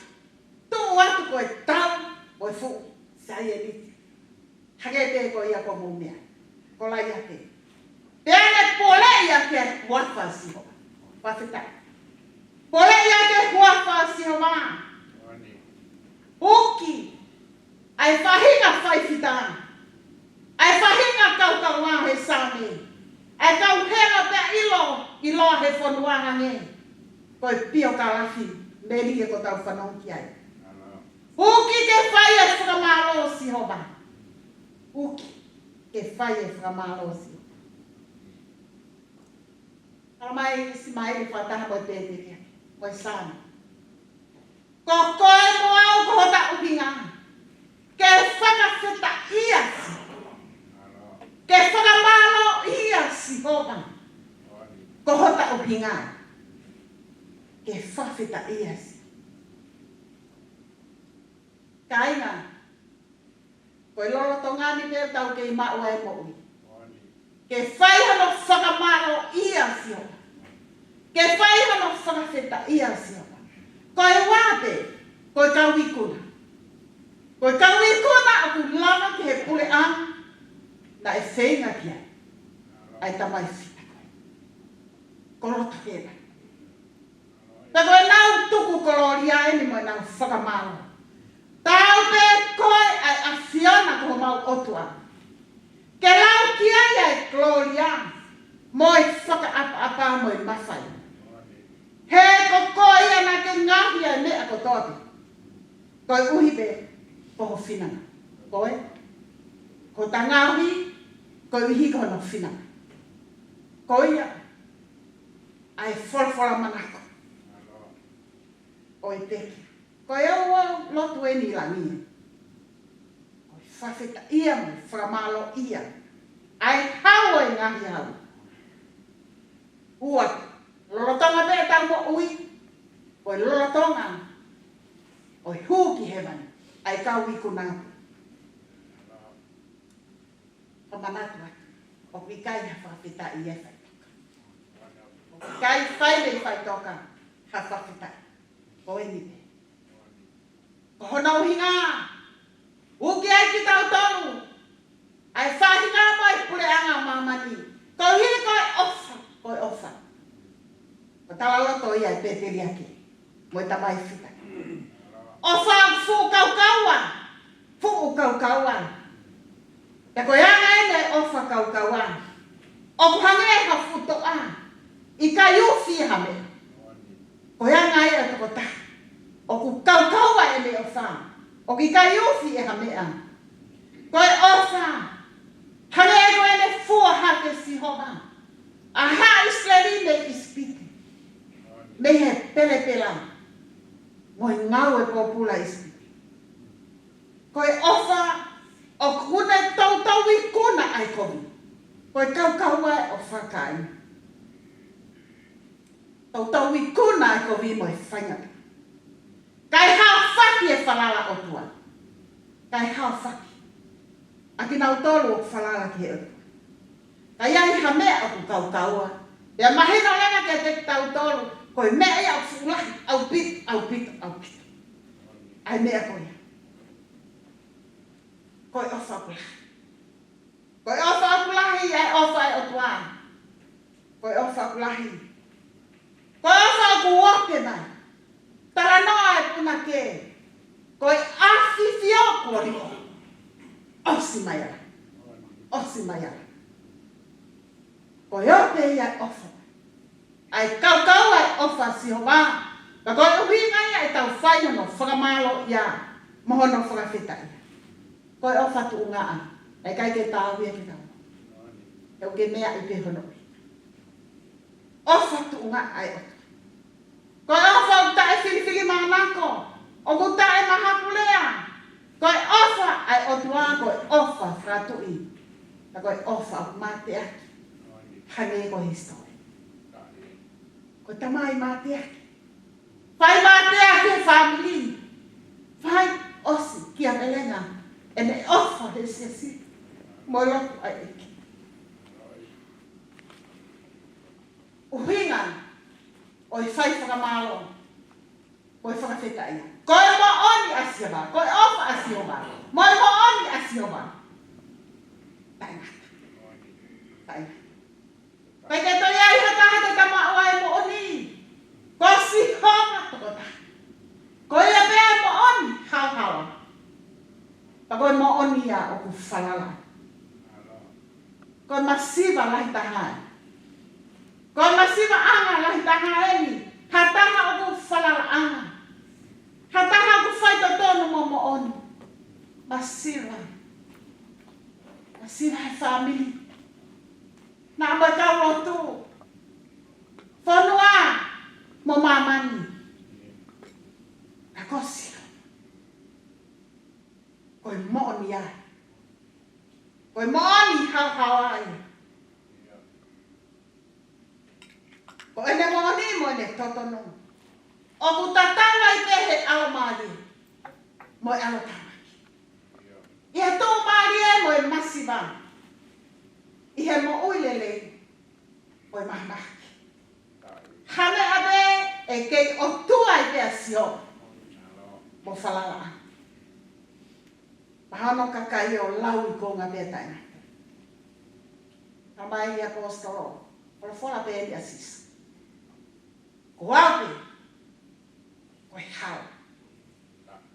tuʻu atu ko e tau ʻo e fuʻu saieniti. Hangē pē ko ia ko mou meʻa, Kolaiate. Pea ne poleʻi ʻaki e huafa ʻo Sihova. Fakafetaʻi. Poleʻi ʻaki e huafa ʻo Sihova. ʻUki ʻa e faʻahinga faifita, ʻa e faʻahinga kaukaua he saame, ʻa e kau hela pea ʻilo, ʻiloa he fonua hangē ko e piokalafi melie ko ʻetau fanongo ki ai. ʻUki ke fai e fakamālō ʻo Sihova. ʻUki ke fai e fakamālō ʻo Sihova. Talamai ʻe ʻIsimaeli fakataha mo e pēteliake, mo e saame. Ko koe mo au ko hota ʻuhinga ke fakafetaʻia Sihova. Ke fakamālōʻia Sihova. Ko hota ʻuhinga ke fakafetaʻia Sihova. Kāinga, ko e lolotonga ni pē ʻoku tau kei maʻu ai e moʻui. Ke fai hano fakamālōʻia Sihova. Ke fai hano fakafetaʻia Sihova. Ko e ua pē, ko e kau ikuna. Ko e kau ikuna ʻoku lava ki he puleʻanga naʻe feinga ki ai ʻa e tamai fita ko ē. Ko loto hela. Pea ko ʻenau tuku kolōlia eni mo ʻenau fakamālō. Tau pē koe ʻa e ʻAfiona ko homau ʻOtua. Ke lau ki ai ʻa e kolōlia mo e fakaʻapaʻapa mo e mafai. He ko koe ia naʻa ke ngaohi ʻa e meʻa kotoa pē. Koeʻuhi pē ko ho finangalo. Ko e, ko hota ngaohi, koeʻuhi ko hono finangalo. Ko ia ʻa e folofola manako ʻo e pekia. Ko e ua lotu eni ʻi langi. Ko e fakafetaʻia mo e fakamālōʻia ʻa e hau ʻo e ngaahi hau. Ua, lolotonga pē ʻetau moʻui, ko e lolotonga ʻo e hū ki hēvani ʻa e kau ikuna pē. Ka manatu atu, ʻoku ʻikai ha fakafetaʻi ʻi he faʻitoka. ʻOku ʻikai fai mei faʻitoka ha fakafetaʻi. Ko eni pē. Ko hono ʻuhinga, ʻuki ai kitautolu ʻa e faʻahinga mo e puleʻanga ʻo māmani. Koeʻuhi ko e ʻofa, ko e ʻofa. Ko e talaloto ia ʻa e pēteliake mo e tamai fita. ʻOfa fuʻu kaukaua, fuʻu kaukaua. Pea ko e anga eni e ʻofa kaukaua, ʻoku hangē ha fuʻu toʻa ʻikai ufi ha meʻa. Ko e anga ia ʻo e tokotaha ʻoku kaukaua ʻene ʻofa, ʻoku ʻikai ufi ʻe ha meʻa. Ko e ʻofa Hangē ko ʻene fua hake ʻe Sihova ʻa haʻa ʻIsileli mei ʻIsipite, mei he pelepela mo e ngāue pōpula ʻi ʻIsipite. Ko e ʻofa ʻoku ne toutou ikuna ʻa e kovi. Ko e kaukaua ʻo e ʻofa, kāinga. Toutou ikuna ʻa e kovi mo e faingataʻa. Kae haofaki e falala ʻOtua. Kae haofaki ʻa kinautolu ʻoku falala ki he ʻOtua. Ka ʻi ai ha meʻa ʻoku kaukaua, pea mahino leva kiate kitautolu, ko e meʻa ia ʻoku fuʻu lahi ʻaupito, ʻaupito, ʻaupito. ʻA e meʻa ko ia. Ko e ʻofa ʻoku lahi. Ko e ʻofa ʻoku lahi ʻa e ʻofa ʻa e ʻOtua. Ko e ʻofa ʻoku lahi. Ko e ʻofa ʻoku ope mai. Talanoa e punake. Ko e ʻafifio kuo liʻo. ʻOsi mai ala. ʻOsi mai ala. Ko e ope ia ʻofa. ʻA e kaukaua ʻa e ʻofa ʻa Sihova. Ka ko e ʻuhinga ia ʻetau fai hono fakamālōʻia mo hono fakafetaʻia. Ko e ʻofa tuʻungaʻa. ʻIkai ke tau ia ke tau. He ʻoku ke meaʻi pē hono ʻuhinga. ʻOfa tuʻungaʻa ʻa e ʻOtua. Ko e ʻofa ʻoku taʻefilifilimānako, ʻoku taʻemahakulea. Ko e ʻofa ʻa e ʻOtua, ko e ʻofa fakatuʻi. Ka ko e ʻofa ʻoku mateaki. Hangē ko e hisitōlia. Ko e tamai mateaki. Fai mateaki e fāmili. Fai ʻosi kia Melenga ʻene ʻofa he siasi mo e lotu ʻa e ʻEiki. ʻUhinga ʻo e fai fakamālō, ʻo e fakafetaʻia. Ko e moʻoni ʻa Sihova, ko e ʻofa ʻa Sihova, mo e moʻoni ʻa Sihova. Taʻengata. Taʻengata. Pea ʻikai ke toe ʻi ai ha taha te ta maʻu ai e moʻoni. Ko Sihova tokotaha. Ko ia pē ʻa e moʻoni haohaoa. Pea ko e moʻoni ia ʻoku falala. Ko e masiva lahi taha eni. Ko e masivaʻanga lahi taha eni. Ha taha ʻoku falalaʻanga. Ha taha ʻoku faitotonu mo moʻoni. Masiva. Masiva he fāmili. Naʻa mo e kau lotu. Fonua mo māmani. Ka ko Sihova. Ko e moʻoni ia. Ko e moʻoni haohaoa ia. Ko ʻene moʻoni mo ʻene totonu. ʻOku tatau ai pē he ʻalomālie mo e ʻalotāmaki. ʻI he tuʻumālie mo e masiva. ʻI he moʻui lelei mo e mahamahaki. Ha meʻa pē ʻe kei ʻotua ai pē ʻa Sihova mo falalaʻanga. Pea hano kakai ʻo lau ʻi konga pē taʻengata. Talamai ʻe he ʻaposetolo, folofola pē eni ʻa Sīsū. Ko au pē, ko e hala,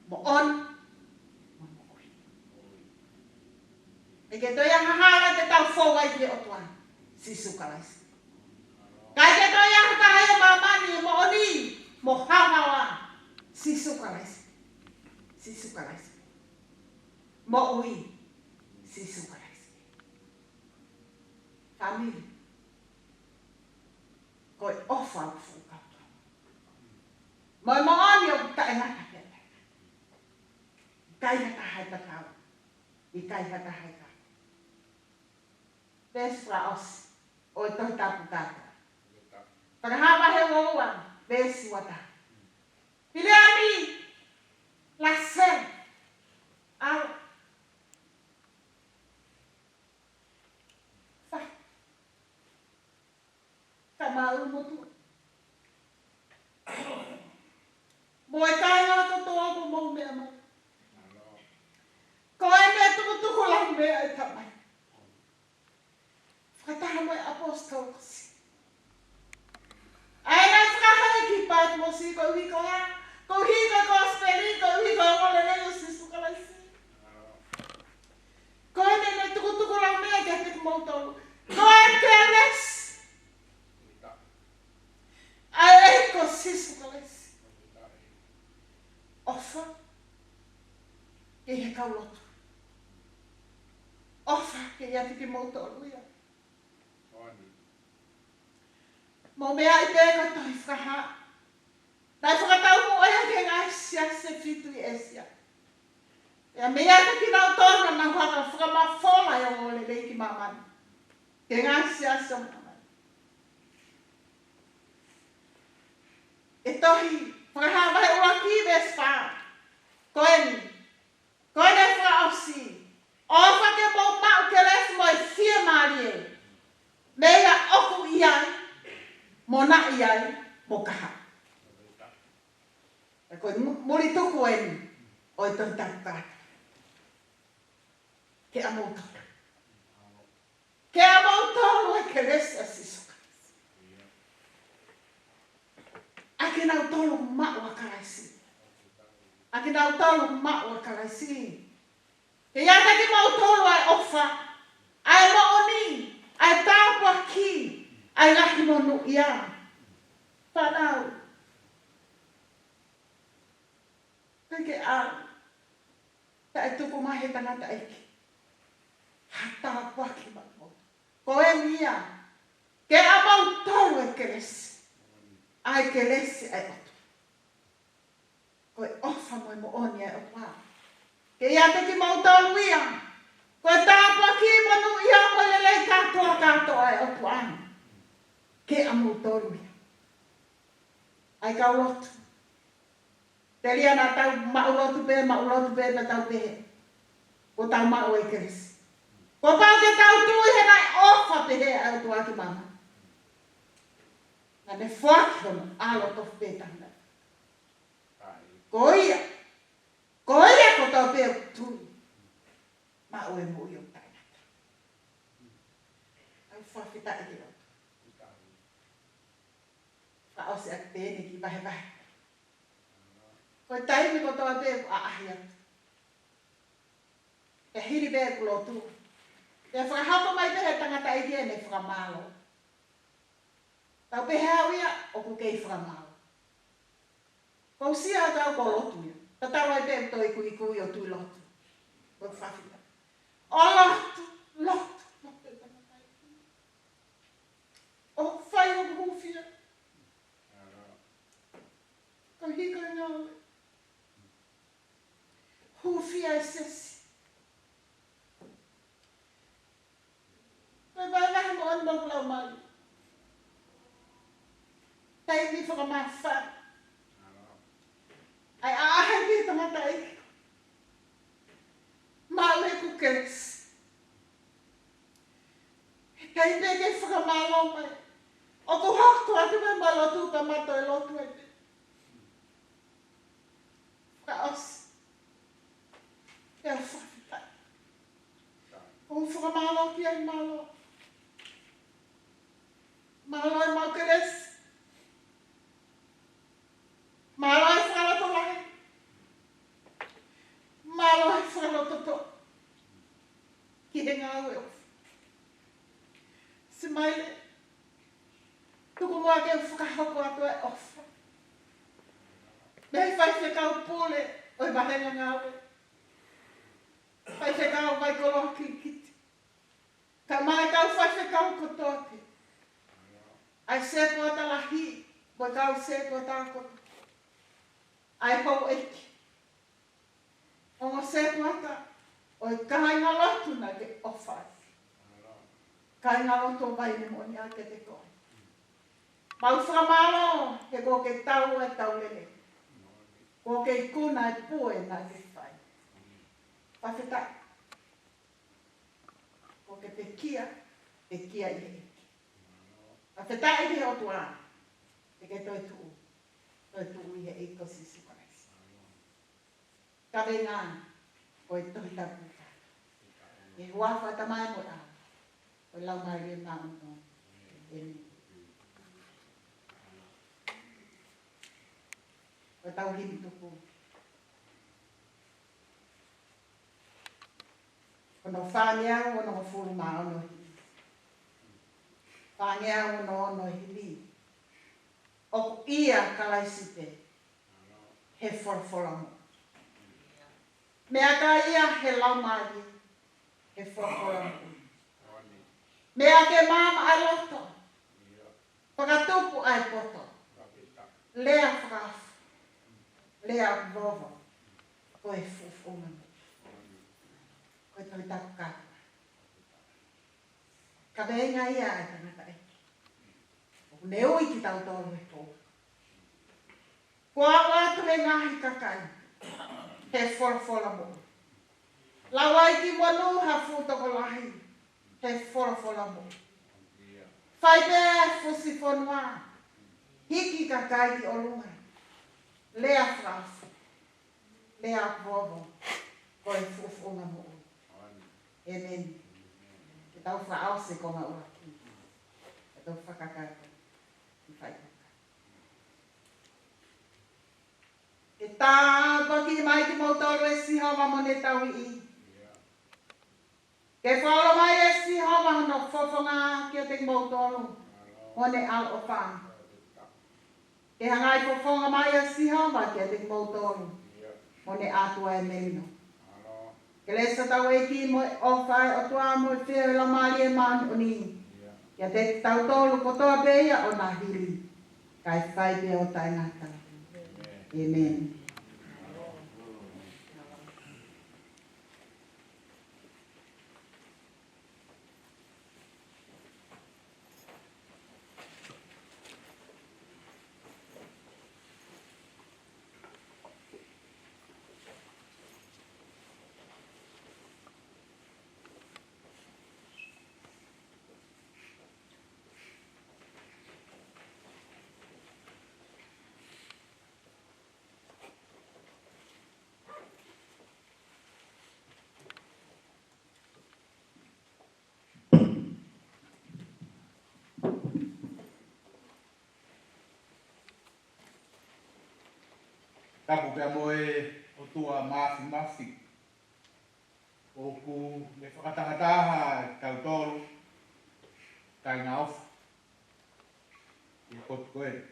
moʻoni, mo e moʻui. ʻIkai ke toe ʻi ai ha hala te tau fou ai ki he ʻOtua, Sīsū Kalaisi. ʻIkai ke toe ʻi ai ha taha ʻi māmani ʻe moʻoni mo haohaoa, Sīsū Kalaisi. Sīsū Kalaisi. Moʻui, Sīsū Kalaisi. Fāmili. Ko e ʻofa ʻoku fuʻu kaukaua. Mo e moʻoni ʻoku taʻengata pē taʻengata. ʻIkai ha taha ʻe tatau. ʻIkai ha taha ʻe tatau. Veesi fakaʻosi ʻo e Tohi Tapu kātoa. Fakahā vahe uaua, veesi uataha. Piliami Lasela. ʻAlu. Fa. Ka mau motu. Mo e kāinga kotoa ʻoku mou meʻa mai. Ko e meʻa tukutukulahi meʻa ʻe Tamai. Fakataha mo e ʻaposetolo ko Sīsū. ʻA ē naʻe fakahā ki Patimosi koeʻuhi ko e hā? Koeʻuhi ko e kosipeli, koeʻuhi ko e ongoongolelei ʻo Sīsū Kalaisi. Ko e meʻa tukutukulahi meʻa kiate kimoutolu. Ko e kelesi ʻa e ʻEiki ko Sīsū Kalaisi. ʻOfa ki he kau lotu. ʻOfa Ke ʻiate kimoutolu ia. Mou meaʻi pē ko e tohi Fakahā naʻe fakataumuʻa ia ki he ngaahi siasi ʻe fitu ʻi ʻĒsia. Pea mei ʻiate kinautolu naʻa nau hanga ʻo fakamafola e ongoongolelei ki māmani. Ki he ngaahi siasi ʻo māmani. ʻE tohi Fakahā vahe ʻuluaki veesi fā. Ko eni. Ko eni fakaʻosi. ʻOfa ke mou maʻu kelesi mo e fiemālie. Meʻa ʻoku ʻi ai, mo na ʻi ai, mo kahaʻu. Ko e mu-, muli tuku eni ʻo e tohi tapu kātoa. Ke ʻamoutolu. Ke ʻamoutolu e kelesi ʻa Sīsū Kalaisi. ʻA kinautolu maʻu ʻa Kalaisi. ʻA kinautolu maʻu ʻa Kalaisi. Ke ʻiate kimoutolu ʻa e ʻofa, ʻa e moʻoni, ʻa e tāpuaki, ʻa e ngaahi monūʻia. Fānau. Pea ke ʻalu. Taʻe tuku mai he tangataʻeiki ha tāpuaki maʻamoutolu. Ko eni ia. Ke ʻamoutolu e kelesi. ʻA e kelesi ʻa e ʻOtua. Ko e ʻofa mo e moʻoni ʻa e ʻOtua. Ke ʻiate kimoutolu ia. Ko e tāpuaki monūʻia mo e lelei kātoa kātoa ʻa e ʻOtua. Ke ʻamoutolu ia. ʻAi kau lotu. Telia naʻa tau maʻu lotu pē, maʻu lotu pē, pea tau pehē. Kuo tau maʻu e kelesi. Kuo pau ke tau tui he naʻe ʻofa pehē ʻa e ʻOtua ki māmani. Naʻa ne foaki hono ʻAlo tofu pē taha. Ko ia, ko ia kotoa pē ʻoku tui. Maʻu e moʻui ʻoku taʻengata. ʻOku fakafetaʻi ki he ʻOtua. Fakaʻosi ʻaki pē eni ki vahevahe. Ko e taimi kotoa pē ʻoku ʻaʻahi atu. Pea hili pē ʻeku lotu. Pea fakahoko mai pē he tangataʻeiki ʻene fakamālō. Tau pehē au ia, ʻoku kei fakamālō. Ko u sio atu au ko e lotu ia. Tatau ai pē ʻeku toe kuikui ʻo tui lotu. Ko e fakafetaʻi. ʻO lotu, lotu, lotu e tangataʻeiki. ʻOku fai ʻoku hūfia. Ko e hiko e ngāue. Hūfia e siasi. Ko e vahevahe moʻoni ʻoku lau mai. Taimi fakamāfana. ʻAi ʻaʻahi ki he tangataʻeiki. Maʻu ʻeku kelesi. He ʻikai pē ke fakamālō mai. ʻOku hoko atu pē ma lotu pea ma toe lotu ai pē. Fakaʻosi. Pea fakafetaʻi. ʻOku fakamālō ki ai mālō. Mālō e maʻu kelesi. Mālō e fakalotolahi. Mālō e fakalotolahi. Ki he ngāue ʻofa. Simaile. Tuku muʻa ke u fakahoko atu e ʻofa. Mei he faifekau pule ʻo e vahenga ngāue. Faifekau Vaikoloa Kikiti. Kae ʻumaʻā e kau faifekau kotoa pē. ʻA e sētuata lahi, mo e kau sētuata kotoa. ʻA e houʻeiki. Ongo sētuata, ʻo e kāingalotu naʻa ke ʻofa ai. Kāingalotu ʻo Vaine Moʻoni ʻa ke te koe. Mau fakamālō, he kuo ke tau e tau lele. Kuo ke ikuna e pue naʻa ke fai. Fakafetaʻi. Kuo ke pekia, pekia ʻi he ʻEiki. Fakafetaʻi ki he ʻOtua, te ke toe tuʻu, toe tuʻu ʻi he ʻEiki ko Sīsū Kalaisi. Kavenga, ko e Tohi Tapu. ʻI he huafa ʻo e Tamai mo e ʻAlo, mo e Laumālie Māʻoniʻoni. ʻĒmeni. Ko e tau himi tuku. Ko hono fāngeau onongofulu mā ono himi. Fāngeau ono ono himi. ʻOku ʻia Kalaisi pē he folofola moʻui. Meʻakai ia he laumālie, he folofola moʻui. Lea ke maama ʻa e loto. Fakatupu ʻa e poto. Lea fakaofo. Lea ʻoku vovo. Ko e fuʻu fuʻunga mo. Ko e tohi tapu ka. Ka veinga ia ʻa e tangataʻeiki. ʻOku ne ui kitautolu he pō. Ko au atu he ngaahi kakai, he folofola moʻui. Lau ai ki monū ha fuʻu tokolahi, he folofola moʻui. Fai pē fusi fonua, hiki kakai ki ʻolunga. Lea fakaofo, lea vovo, ko e fuʻu fuʻunga moʻui. ʻĒmeni. Ke tau fakaʻosi ko ngā ʻuluaki. Ke tau fakakakato. Ke fai. Ke tāpuaki mai kimoutolu ʻe Sihova mo ne tauhi. Ke folo mai ʻe Sihova hono fofonga kiate kimoutolu mo ne ʻaloʻofa. Ke hanga ʻe he fofonga mai ʻa Sihova kiate kimoutolu mo ne ʻatu ʻa e melino. Kelesi ʻa hotau ʻEiki mo e ʻofa ʻa e ʻOtua mo e feohi ʻa e Laumālie Māʻoniʻoni. Kiate kitautolu kotoa pē ia ʻo na hili. Kae fai pē ʻo taʻengata. ʻĒmeni. Tapu pea mo e ʻOtua Māfimafi. ʻOku ne fakatangataha kitautolu, kāinga ʻofa, ʻi he potu ko eni.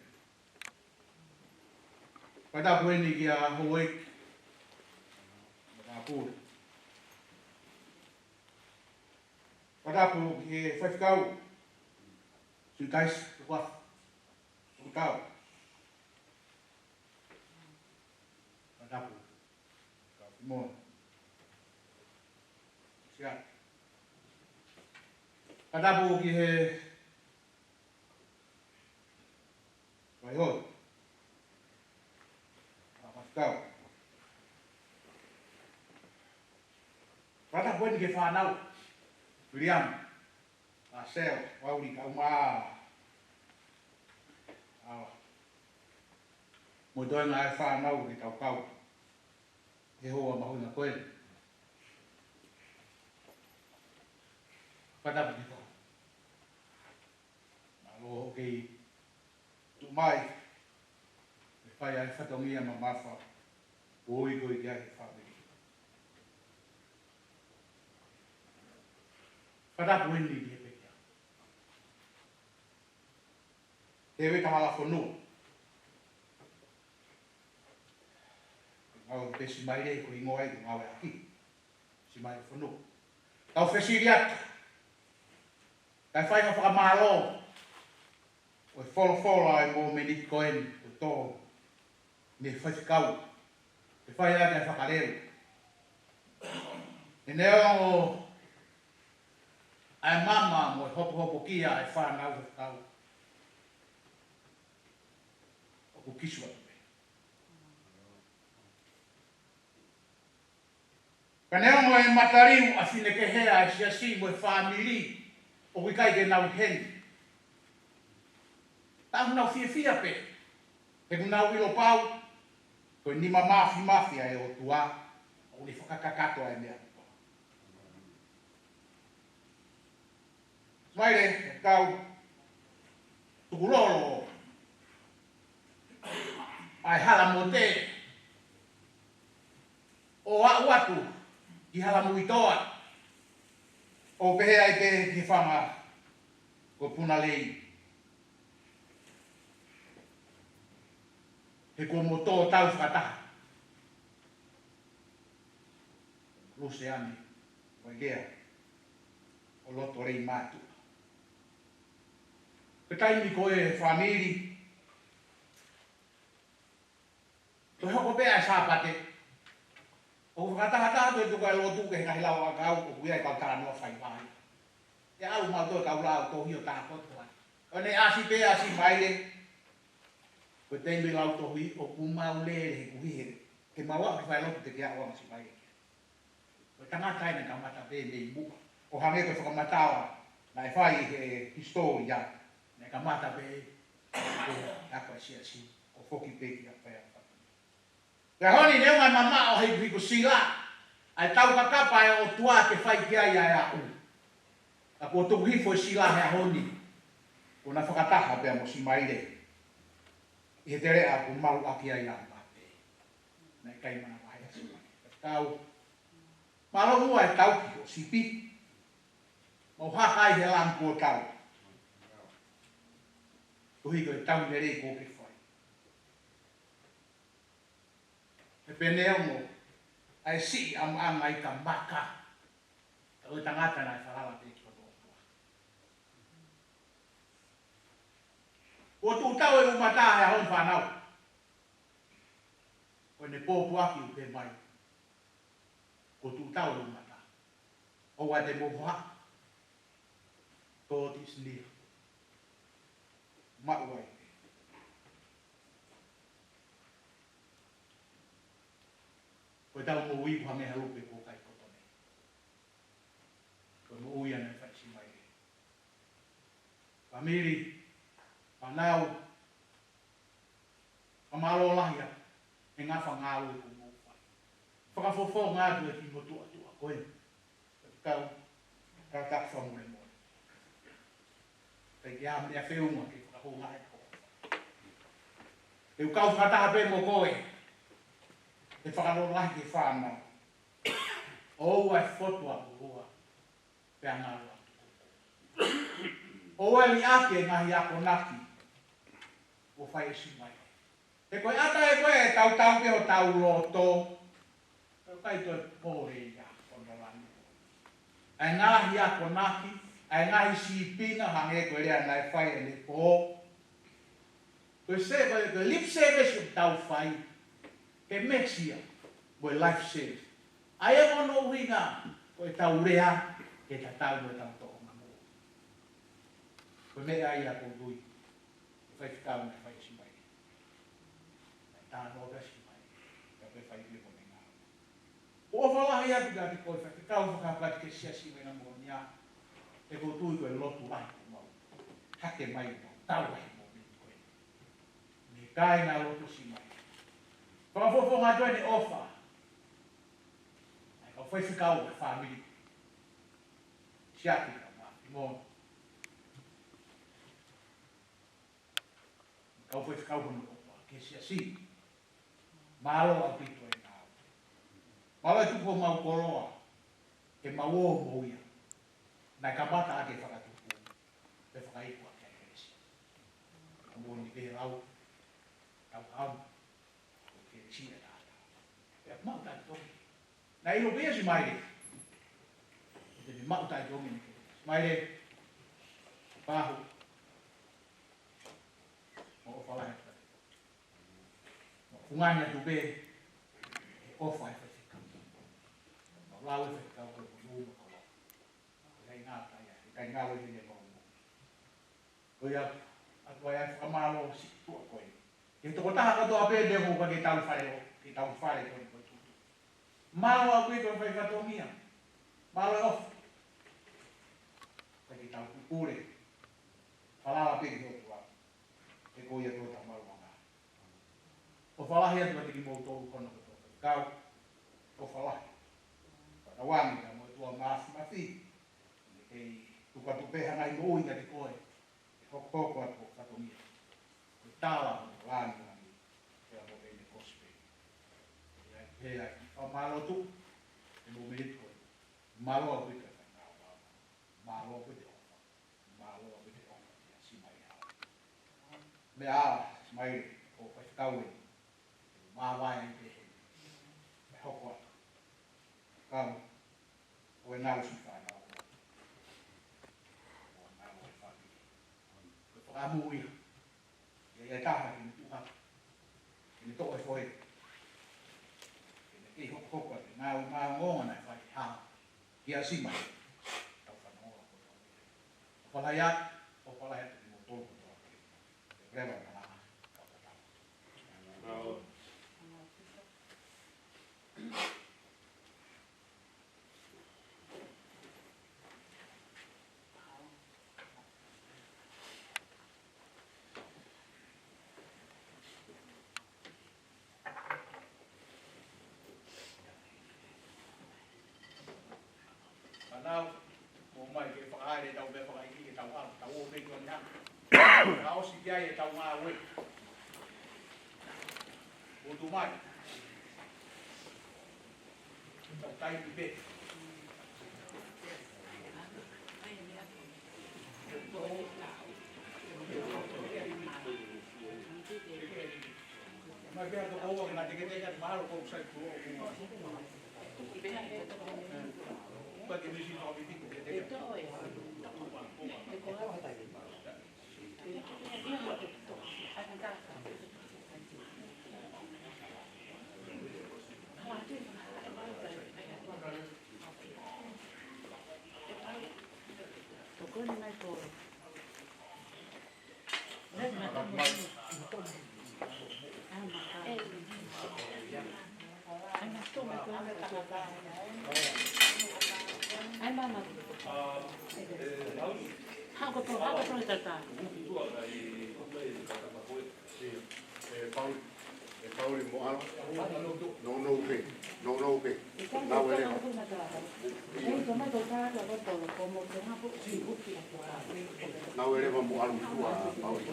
Fakatapu eni kia Houʻeiki Matāpule. Fakatapu ki he faifekau, Sui Kaisi, Tukuafa, Tukutau. Fakatapu. Kau Simona. Sia. Fakatapu ki he Vaihoi. Fakatapu. Fakatapu eni ki he fānau. Viliami. Māsela, Vauli, Kaumā. ʻAo. Mo e toenga ʻa e fānau ʻoku kau he houa mahuʻinga ko eni. Fakatapu ki he fānau. Mālō hoʻo kei tuʻu mai ʻo fai ʻa e fatongia mamafa ʻoku ʻi ai e fāmili. Fakatapu eni ki he pekia. He veta hala fonua. Ngāue pē Simaile ko e hingoa ʻi he ngāue ʻaki. Simaile fonua. Tau fesili atu. Kae fai ha fakamālō. ʻO e folofola ʻi he mōmeniti ko eni ʻoku tō mei he faifekau. Ke fai ʻaki ʻa e fakalele. ʻE neongo ʻa e mama mo e hopohopokia ʻa e fānau faifekau. ʻOku kisu atu pē. Ka neongo e mataliu ʻa e finekehe ʻa e siasi mo e fāmili ʻoku ʻikai ke nau ʻi heni. Tau nau fiefia pē. He ʻoku nau ʻilo pau, ko e nima māfimafi ʻa e ʻOtua, ʻoku ne fakakakato ʻa e meʻa. Mai le, kau tukulolo ʻa e hala mote ʻo aʻu atu ki Halamuitoa ʻo pehē ai pē ki he fanga ko Punalei. He kuo mo tō tau fakataha. Luseane, Vailea, ʻo Lotoleimātuʻa. Ko e taimi ko ē fāmili, ko e hoko pē ʻa e Sāpate, ʻoku fakatahataha atu e tuku ʻa e lotu ki he ngaahi lauʻakau ʻoku ʻi ai e kau talanoa fai mai. ʻE ʻalu mautolu kau lautohi ʻo tākoto ai. Ko ʻene ʻasi pē ʻa Simaile, ko e taimi lautohi ʻoku mau lele he kuhihe. Ke mau aʻu ki fai lotu te ke aʻu ʻa Simaile. Ko e tangata ʻeni naʻe kamata pē mei muʻa. ʻO hangē ko e fakamatala naʻe fai he hisitōlia, naʻe kamata pē ko e ako e siasi, ʻo foki pē ki he ako e ako. Pea honi neongo e mamaʻo he hiku sila, ʻa e taukakapa ʻa e ʻOtua ke fai ki ai ʻa e aʻu. Ka kuo tuku hifo e sila he ʻaho ni, kuo na fakataha pea mo Simaile ʻi he teleʻa kuo malu ʻaki ai ʻa Mape. Naʻe ʻikai manavahē ʻa Simaile. Kau, mālō muʻa e tauhi ʻo sipi. Mau haka ai he langi kuo tau. Koeʻuhi ko e tau lelei kuo ke fai. He pea neongo ʻa e siʻi ʻamaʻanga ʻi ka maka, ka ko e tangata naʻe falala pē ki hono ʻOtua. Kuo tuʻu tau e ʻumata he ʻaho ni fānau. Ko ʻene pōpoaki ʻoku pehē mai, kuo tuʻu tau e ʻumata. ʻOua te mou hohaʻa. God is near. Maʻu ai pē. Ko ʻetau moʻui ʻoku hangē ha lupe kuo kai koto mei. Ko e moʻui ʻa ē naʻe fai ʻe Simaile. Fāmili, fānau, fakamālō lahi ʻa e ngaahi ngāue kuo mou fai. Fakafofonga atu e kiʻi motuʻa tuʻa ko ē. Kau, kau taku fakamolemole. Pea ʻikai ha meʻa feʻunga ke fakahoungaʻi koe. Te u kau fakataha pē mo koe. ʻE fakalotolahi ki he fānau. ʻOua ʻe fotu ʻa ʻolunga. Pea ngalo atu. ʻOua ʻe liʻaki e ngaahi akonaki kuo fai ʻe Simaile. He ko e ʻata ē ko ē tautau ki hotau loto, ʻoku ʻikai toe pole ia ʻo nau lanu. ʻA e ngaahi akonaki, ʻa e ngaahi sīpinga hangē ko e lea naʻe fai ʻanepō. Ko e se-, ko e, ko e lip service ʻoku tau fai, ke mixia mo e life service. ʻA ia ko hono ʻuhinga ko ʻetau lea, ke tatau mo ʻetau tōʻonga moʻui. Ko e meʻa ia ʻoku ou tui, ʻe faifekau naʻe fai ʻe Simaile. Naʻe talanoa pē ʻa Simaile, pea toe fai pē mo ʻene ngāue. ʻOfa lahi atu kiate koe faifekau, fakapati ki he siasi Ueina Moʻonia. ʻOku ou tui ko e lotu lahi kuo mau hake mai, mau tau ai mo mei koe. Mei he kāinga lotu ʻo Simaile. Fakafofonga atu ʻene ʻofa. ʻA e kau faifekau ʻo e fāmili. Siaki ka ma mo. Kau faifekau hono ʻofa ki he siasi. Mālō ʻaupito e ngāue. Mālō e tuku homau koloa, ke mau ō mo ia. Naʻe kamata ʻaki e fakatupu, pea fakaiku ʻaki ʻa e kelesi. Ka moʻoni pē he lau, tau hamu, ko e kelesi ʻa e taha. Pea maʻu taʻetotongi. Naʻe ʻilo pē ʻe Simaile. Te ne maʻu taʻetotongi ʻene kelesi. Simaile, pahu, mo ʻofa lahi atu. Mo fungani atu pē, he ʻofa e faifekau. Mo lau e faifekau ko e mo nuu mo koloa. Ko e ʻai ngata ia, ʻikai ngalo ʻi he nongo. Ko ia, ʻoatu ai e fakamālō siʻi tuʻa ko ē. Ki he tokotaha kotoa pē ʻoku ʻikai ke tau fale ʻo, ke tau fale ko ē ko e tutu. Mālō ʻaupito e fai fatongia. Mālō e ʻofa. ʻIkai ke tau pupule. Falala pē ki he ʻOtua. He ko ia ko hotau maluʻanga. ʻOfa lahi atu kiate kimoutolu hono kotoa faifekau. ʻOfa lahi. Fakatauange ka mo e ʻOtua Māfimafi. Ne kei tuku atu pē ha ngaahi moʻui kiate koe. Ke hokohoko atu ho fatongia. Ko e tala hono lāngilangi. Pea mo ʻene kosipeli. ʻE ai, ʻe ai, fakamālō atu. ʻE mo mei ko e. Mālō ʻaupito e faingataʻa. Mālō ʻaupito e ʻofa. Mālō ʻaupito e ʻofa kia Simaile. Meʻa, Simaile, ko e faifekau ē. Māvae ai pē he. ʻE hoko atu. Kau, ʻoua ʻe ngalo siʻi fānau. ʻOua ʻe ngalo e fāmili. Ko e Tamu ia. Ia ia taha ke ne tuʻu hake. Ke ne toʻo e fohe. Ke ne kei hokohoko ʻa e ngāue maʻongoʻonga naʻe fai ʻe Hao kia Sima. Tau fanongo ko tau. ʻOfa lahi atu, ʻofa lahi atu kimoutolu kotoa pē. Ke leva malanga. Fānau, mou ō mai ke fakahā ʻetau meʻa fakaʻeiki ke tau ʻalu, tau ō pē ki ʻapi. Ka ʻosi ki ai ʻetau ngāue. Mou tuʻu mai. Tau taimi pē. Mai pē ʻa toko ua ke na teketeke atu mahalo ko sai ko. Pati misi no piti ko teketeke. Hako to, hako to, tata. ʻE Pauli, ʻe Pauli mo ʻAlo. Nounou pē, nounou pē. Nau ʻe leva. Nau ʻe leva mo ʻAlo tua Pauli.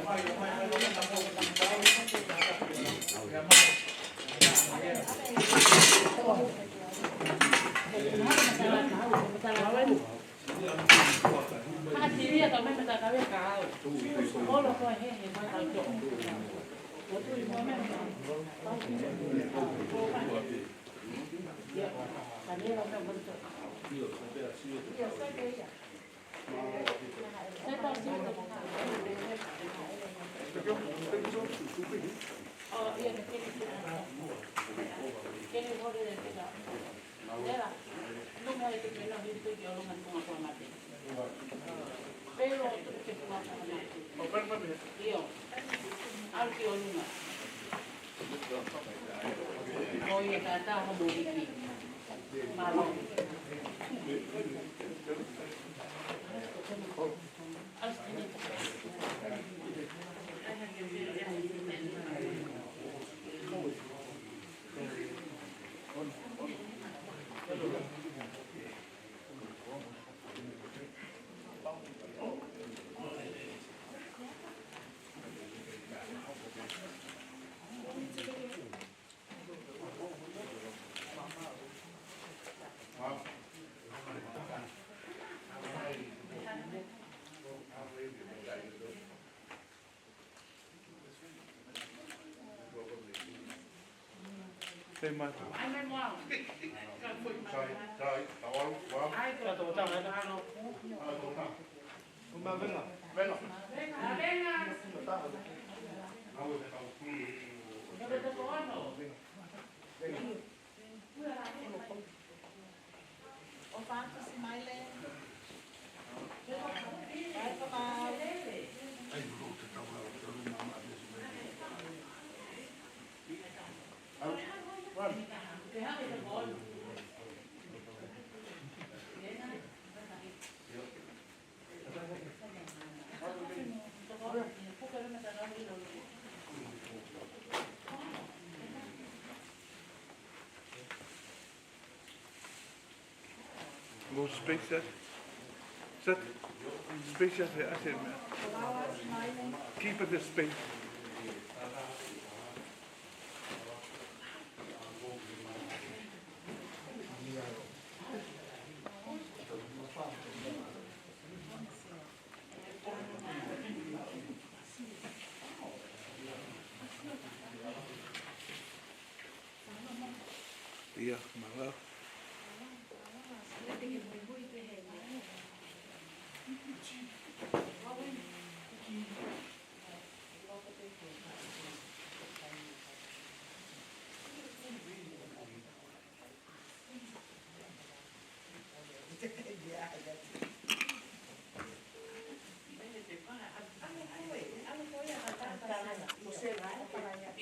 Hey, Michael. Move space, Seth. Seth, space, Seth, ʻasi e meʻa. Keep it the space. Ia, mālō.